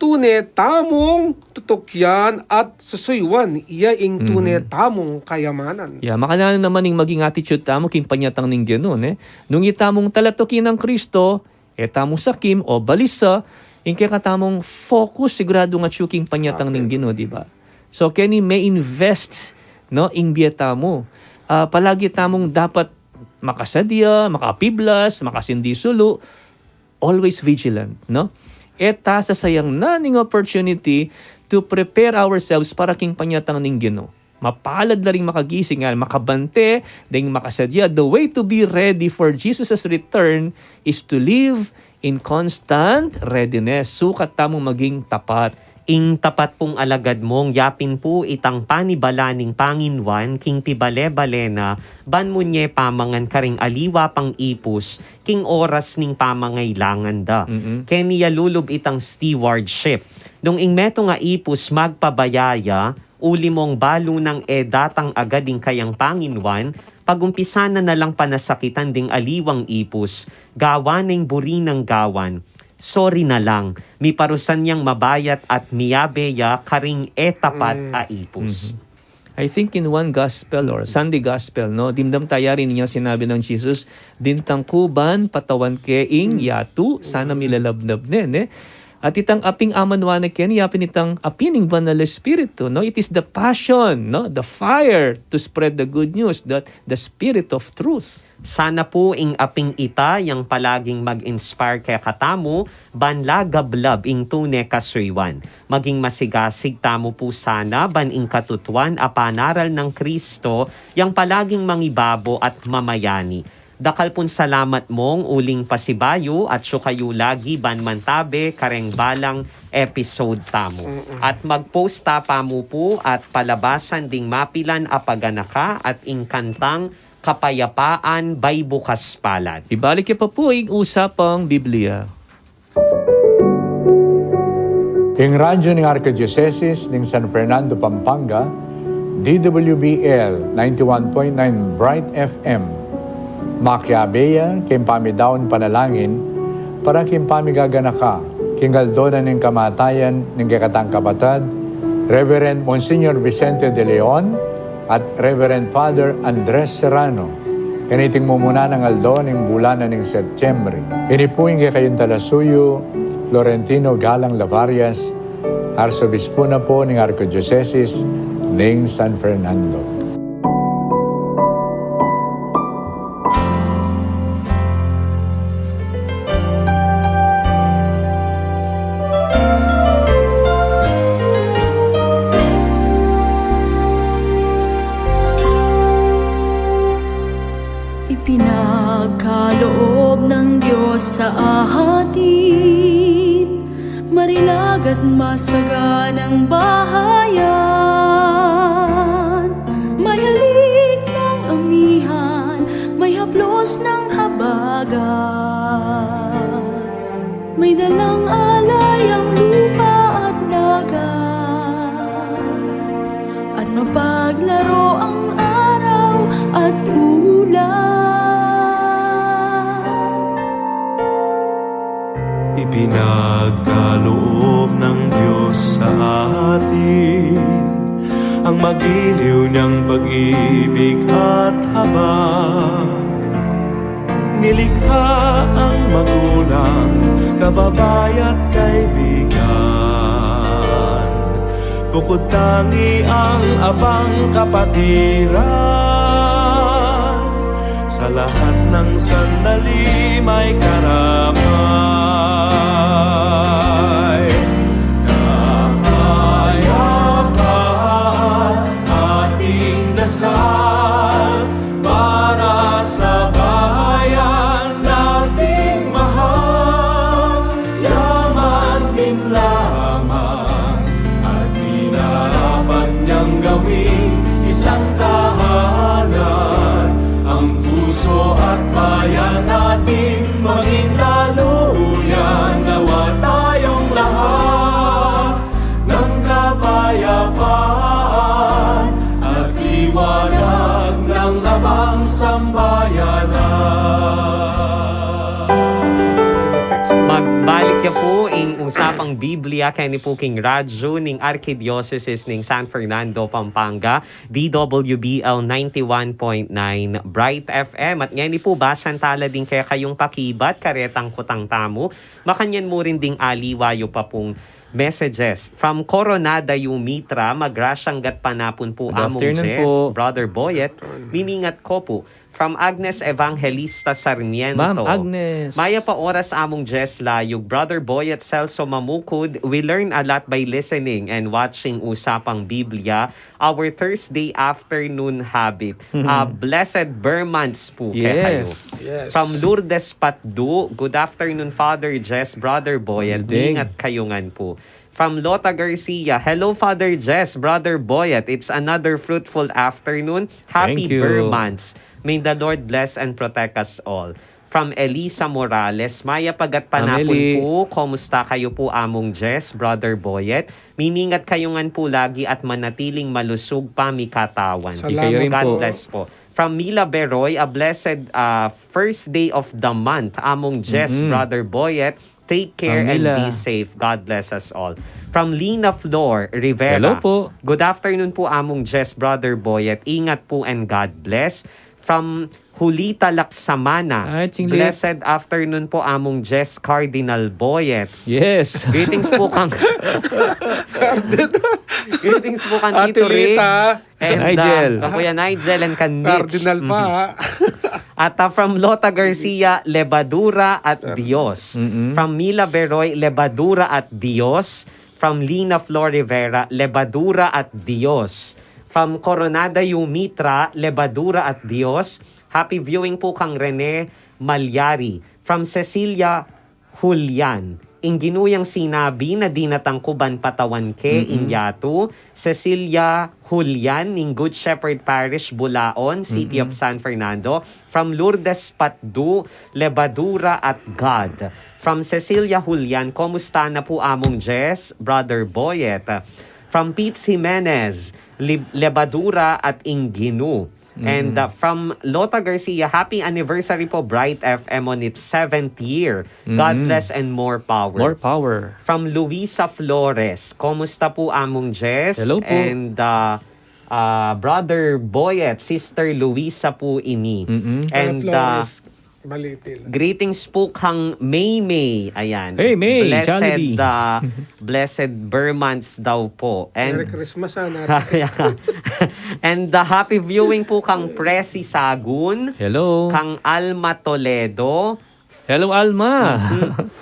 tune tamung tutukian at susuyuan, iya ing tune, mhm, tamung kayamanan. Ya, makananu naman ing maging attitude tamu king panyatang ning Ginu, ne? Nung itamung talatuki nang Kristo, e tamu sakim o balisa, ing kekatamung focus siguradu ngan atyu king panyatang ning Ginu, di ba? So, keni me-invest, no, ing bie tamu. Ah, palagi tamung dapat makasadia, makapiblas, makasindi sulu, always vigilant, no? E ta sasayangnan ing opportunity to prepare ourselves para king panyatang ning Ginu. Mapalad la ring makagising, nga makabante, deng makasadia. The way to be ready for Jesus' return is to live in constant readiness. Sukat tamung maging tapat. Ing tapat pung alagad mung yapin pu itang panibala ning panginuan king pibale-bale na, ban munye pamangan karing aliwa pang ipus king oras ning pamangailangan da. Mm-mm. Keni ya lulub itang stewardship. Nung ing metung a ipus magpabaya ya, uli mung balu nang e datang agad ing kayang panginuan, pagumpisan na na lang panasakitan ding aliwang ipus, gawan na ing buri nang gawan. Sorry na lang, miparusan yang mabayat at miyabe ya karing e tapat, mm, a ipus. Mhm. I think in one gospel or Sunday gospel, no, dimdam ta ya rin ing sinabi nang Jesus, "Dintang ku ban patawan ke ing, mm, yatu," sana, mm, milalabnab ne, ne? At itang aping amanwa na keni, yapin itang api ning Banal Espiritu, no? It is the passion, no? The fire to spread the good news, that the spirit of truth. Sana pu ing aping ita yang palaging mag-inspire kekatamu, ban lagablab ing tune kasuyuan. Maging masigasig tamu pu sana, ban ing katutuan a panaral nang Kristo, yang palaging mangibabo at mamayani. Dakal pung salamat mung uling pasibayu at atyu kayu lagi ban mantabe kareng balang episode tamu. Mm-mm. At mag-post ta pa mu pu at palabasan ding mapilan a paganaka at ing kantang Kapayapaan Bay Bukas Palad. Ibalik yu pa pu ing Usapang Biblia. Ing radyu ning Arkidiosesis ning San Fernando, Pampanga, D W B L ninety-one point nine Bright F M, makiabe ya king pamidaun panalangin para king pamigaganaka king aldo na ning kamatayan ning kekatang kapatad, Reverend Monsignor Vicente de Leon, at Reverend Father Andres Serrano, kaniting mumuna nang aldo ning bulan na ning Setyembre. Ini pu ing kekayung talasuyu, Florentino Galang Lavarias, Arsobispo na pu ning Arkidiosesis ning San Fernando. Ipinagkaloob ng Diyos sa atin, marilag at masaganang bahayan, may halik ng amihan, may haplos ng habagat, may dalang alay ang lupa at dagat, at mapaglaro ang araw at ulap. Ipinagkaloob ng Diyos sa atin ang magiliw niyang pag-ibig at habag. Nilikha ang magulang, kababayan at kaibigan. Bukod tangi ang abang kapatiran, sa lahat ng sandali may karamay. Kapayapaan ating dasal para sa bayan nating mahal. Yaman din lamang at Usapang Biblia keni pu king radyu ning Arkidiosesis ning San Fernando, Pampanga, D W B L ninety-one point nine Bright F M. At ngeni pu, basan tala ding kekayung pakibat karetang kutang tamu. Makanyan mu rin ding aliwa yu pa pung messages. From Coronada Yumitra, magrasyang gatpanapun pu, Among Jess, Brother Boyet, mimingat ko pu. From Agnes Evangelista Sarmiento. Ma'am Agnes. Mayap a oras, Among Jess Layug, Brother Boyet, Celso Mamukud. We learn a lot by listening and watching Usapang Biblia, our Thursday afternoon habit. A blessed Burmans pu kekayu. Yes. From Lourdes Patdu, good afternoon, Father Jess, Brother Boyet. Ingat kayu ngan pu. From Lota Garcia, hello, Father Jess, Brother Boyet. It's another fruitful afternoon. Happy Burmans. May the Lord bless and protect us all. From Elisa Morales, mayap a gatpanapun pu. Kumusta kayu pu, Among Jess, Brother Boyet? Mimingat kayu ngan pu lagi at manatiling malusug pa mikatawan. God bless po. From Mila Beroy, a blessed uh, first day of the month, Among Jess, Brother Boyet. Take care and be safe. God bless us all. From Lina Flor Rivera. Hello po. Good afternoon po, Among Jess, Brother Boyet. Ingat po and God bless. From Julita Laksamana. Blessed afternoon po, Among Jess, Cardinal Boyet. Yes. Greetings po kang Greetings po kang Tito Rick. And, uh, Nigel. Kang Kuya Nigel and kan Mitch. Cardinal pa, ha? At, uh, from Lota Garcia, Lebadura at Dios. From Mila Beroy, Lebadura at Dios. From Lina Flor Rivera, Lebadura at Dios. From Coronada Yumitra, Lebadura at Dios. Happy viewing po kang Rene Malyari. From Cecilia Julian. Ing Ginu yang sinabi na dinatang ku ban patawan ke ing yatu. Cecilia Julian, ning Good Shepherd Parish, Bulaon, City of San Fernando. From Lourdes Patdu, Lebadura at God. From Cecilia Julian, kumusta na po, Among Jess, Brother Boyet? From Pete Jimenez, Lib-, Lebadura at ing Ginu. And, uh, from Lota Garcia, happy anniversary po, Bright F M, on its seventh year. God bless and more power. More power. From Luisa Flores, kumusta po, Among Jess? Hello po. And, uh, uh, Brother Boyet, Sister Luisa po ini. And, uh, Greetings po kang Maymay. Ayan. Hey, May, blessed, Jollibee. Uh, blessed Burmans daw po. And Merry Christmas, ha, natin. And, uh, happy viewing po kang Presi Sagun. Hello. Kang Alma Toledo. Hello, Alma.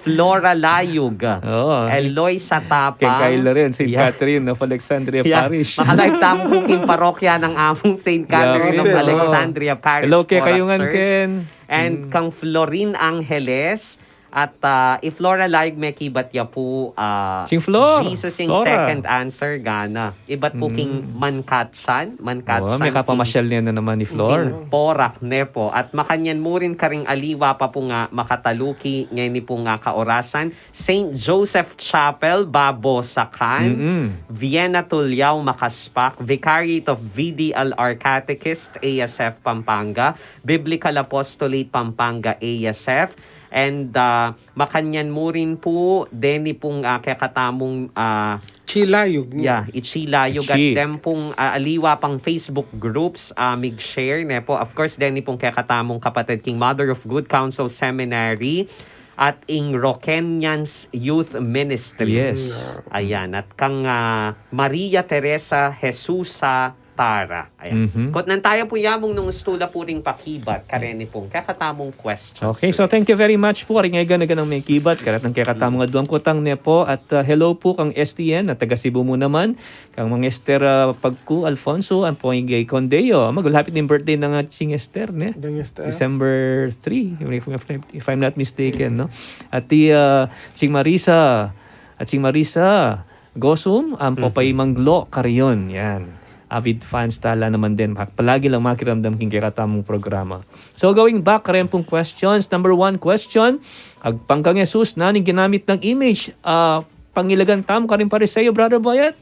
Flora Layug. Oo. Eloy Satapang. Keng Kyla rin, Saint Catherine of Alexandria Parish. Makalive tamu king parokya nang among Saint Catherine of Alexandria Parish. Hello, kekayu ngan, Ken. And kang Florin Angeles, at, ah, i Flora Layug mekibat ya pu, ah, Ching Flor, Jesus ing Flora. Second answer, gana. Ibat pu king Mankatsan, Mankatsan. Oh, mekapamasyal ne na naman i Flor. King Porac ne po. At makanyan mu rin karing aliwa pa pu nga makataluki ngeni pu nga kaorasan, Saint Joseph Chapel, Babosacan, Vienna Tuliao, Makaspak, Vicariate of V D L R Catechist, A S F Pampanga, Biblical Apostolate Pampanga, A S F, and, ah, makanyan mu rin pu, deni pung, ah, kekatamung, ah, Chilayug, no? Yeah, i Chilayug at dem pung, ah, aliwa pang Facebook groups, ah, mig-share, ne po. Of course, deni pung kekatamung kapatid king Mother of Good Counsel Seminary at ing Roqueñans Youth Ministry. Yes. Ayan, at kang, ah, Maria Teresa Jesusa Tara. Ayan. Kutnan taya pu ya mung nung ustu la pu ring pakibat, kareni pung kekatamung questions. Okay, so thank you very much pu. Ari nga gana-ganang mekibat, karetang kekatamung aduang kutang ne po. At, ah, hello pu kang S T N, at taga Cebu mu naman. Kang Mang Esther, ah, Pagku Alfonso, ampo ing Condeo. Magulapit ning birthday nang, ah, Ching Esther, ne? Ching Esther. December three, if, if, if I'm not mistaken, no? At i, ah, Ching Marisa, at Ching Marisa Gosum, ampo pa i Mang Glo Carion, yan. Avid fans tala naman din. Pa-, palagi lang makiramdam king kekatamung programa. So, going back, kareni pung questions. Number one question, agpang kang Jesus, nanu ing ginamit nang image, ah, pangilagan tamu karing Pariseo, Brother Boyet?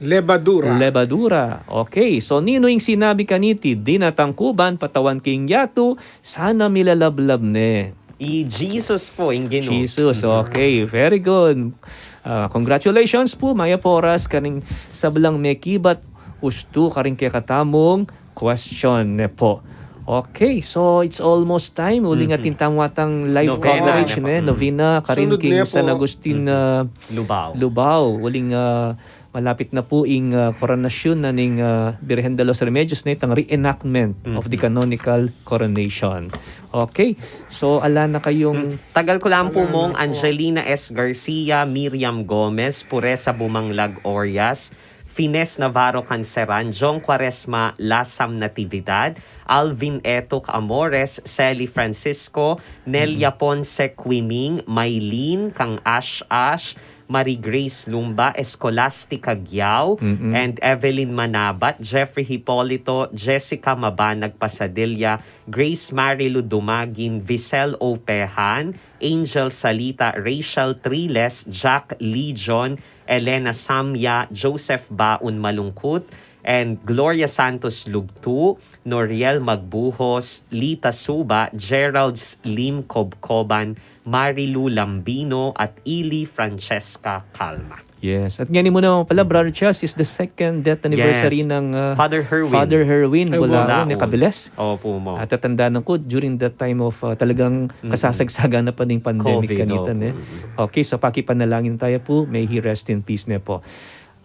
Lebadura. Lebadura. Okay. So, ninu ing sinabi kaniti, dinatang ku ban patawan king yatu, sana milalablab ne? I Jesus po, ing Ginu. Jesus, okay. Very good. Ah, congratulations po, mayap a oras karing sablang mekibat ustu karing kekatamung question ne po. Okay, so it's almost time. Uling atin tamu atang live coverage ne, novena karing king San Agustin, ah, Lubao. Lubao. Uling, ah, malapit na pu ing, ah, koronasyon na ning, ah, Birhen de los Remedios, ne, itang reenactment of the canonical coronation. Okay, so ala na kayung... Tagal ku lang pu, Mong. Angelina S. Garcia, Miriam Gomez, Puresa Bumanglag Orias, Fines Navarro Canceran, Jong Cuaresma Lasam Natividad, Alvin Etuk Amores, Sally Francisco, Nelia Ponce Quiming, Maylene, kang Ash Ash, Marie Grace Lumba, Escolastica Giao, and Evelyn Manabat, Jeffrey Hipolito, Jessica Mabanag Pasadilla, Grace Marilu Dumagin, Visel Opehan, Angel Salita, Rachel Triles, Jack Legion, Elena Samya, Joseph Baun Malungkut, and Gloria Santos Lugtu, Noriel Magbuhos, Lita Suba, Gerald Slim Kobkoban, Marilu Lambino, at Ili Francesca Calma. Yes. At ngayon muna pala, Brother Charles, is the second death anniversary ng, ah, Father Herwin. Father Herwin Bulaon, ne, Bulaon. Kabiles. Opo, Mong. At tatandaan ko, during that time of, ah, talagang kasasagsagan na pa ning pandemic kanita, ne? Okay, so pakipanalangin tayo po. May he rest in peace, ne po.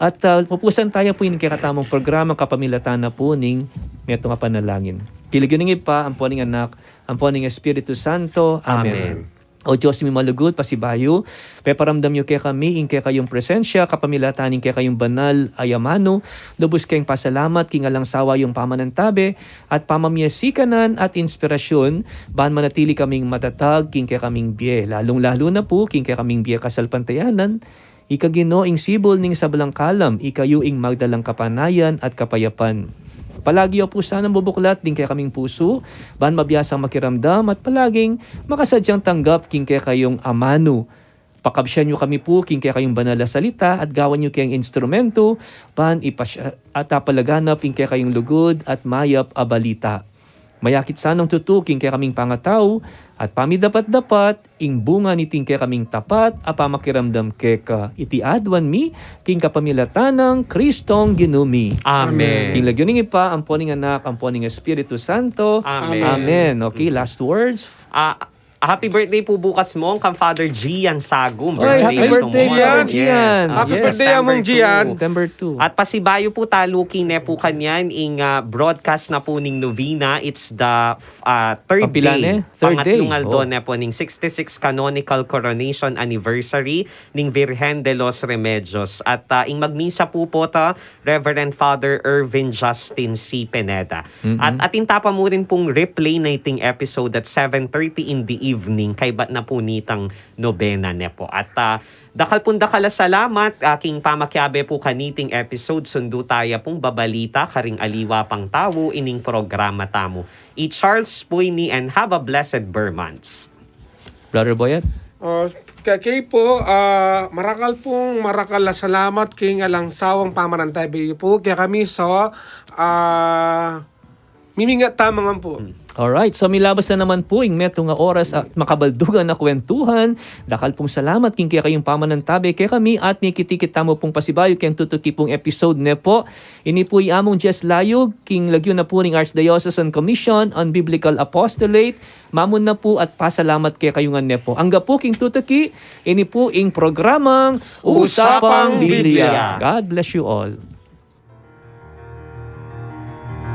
At, ah, pupusan tayo po ing kekatamung programa kapamilatan na po ning metung a panalangin. King lagyu ning Ibpa, ampo ning Anak, ampo ning Espiritu Santo. Amen. O Dios mi malugud, pasibayu, peparamdam yu kekami ing kekayung presensya kapamilatan ning kekayung banal a amanu. Lubus keng pasalamat king alang sawa yung pamanantabe at pamamie sikanan at inspirasyun, ban manatili kaming matatag king kekaming bie, lalung-lalu na pu king kekaming bie kasalpantayanan. Ika Ginu ing sibul ning sablang kalam, ika yu ing magdalang kapanayan at kapayapan. Palagi yu pu sanang bubuklat ding kekaming pusu, ban mabiasang makiramdam at palaging makasadyang tanggap king kekayung amanu. Pakabsian yu kami pu king kekayung banal a salita at gawan yu keng instrumentu, ban ipasya-, at apalaganap ing kekayung lugud at mayap a balita. Mayakit sanang tutu king kekaming pangatau at pamidapat-dapat ing bunga niting kekaming tapat a pamakiramdam keka. Iti aduan mi king kapamilatan nang Kristong Ginu mi. Amen. King lagyu ning Ibpa, ampo ning Anak, ampo ning Espiritu Santo. Amen. Amen. Okay, last words. Ah, happy birthday po bukas, Mong, kang Father Gian Sagum. Ay, happy birthday, Father Gian. Happy birthday, Among Gian. September two. At pasibayu po, taluki ne po kanyan ing, ah, broadcast na po ning novena. It's the, ah, third day. Third day. Pangatlung aldo ne po ning sixty-six canonical coronation anniversary ning Virgen de los Remedios. At, ah, ing magmisa po po ta, Reverend Father Irvin Justin C. Pineda. At atin tapa mu rin pung replay na iting episode at seven thirty in the evening, kaybat na po nitang nobena ne po. At, ah, dakal pung dakal a salamat, ah, king pamakiabe po kaniting episode. Sundu taya pung babalita karing aliwa pang tau ining programa tamu. I Charles Puini, and have a blessed Ber months. Brother Boyet? Ah, ke-, kekayu po, ah, marakal pung, marakal a salamat king alang sawang pamanantabe yu po kekami. So, ah, mimingat tamu ngan po. Alright, so milabas na naman po ing metung a oras at makabaldugan a kwentuhan. Dakal pung salamat king kekayung pamanantabe kekami at mikit-ikit tamu pung pasibayu keng tutuki pung episode ne po. Ini po i Among Jess Layug, king lagyu na po ning Archdiocesan Commission on Biblical Apostolate. Mamunang pu at pasalamat kekayu ngan ne po. Angga pu king tutuki, ini pu ing programang Usapang Biblia. God bless you all.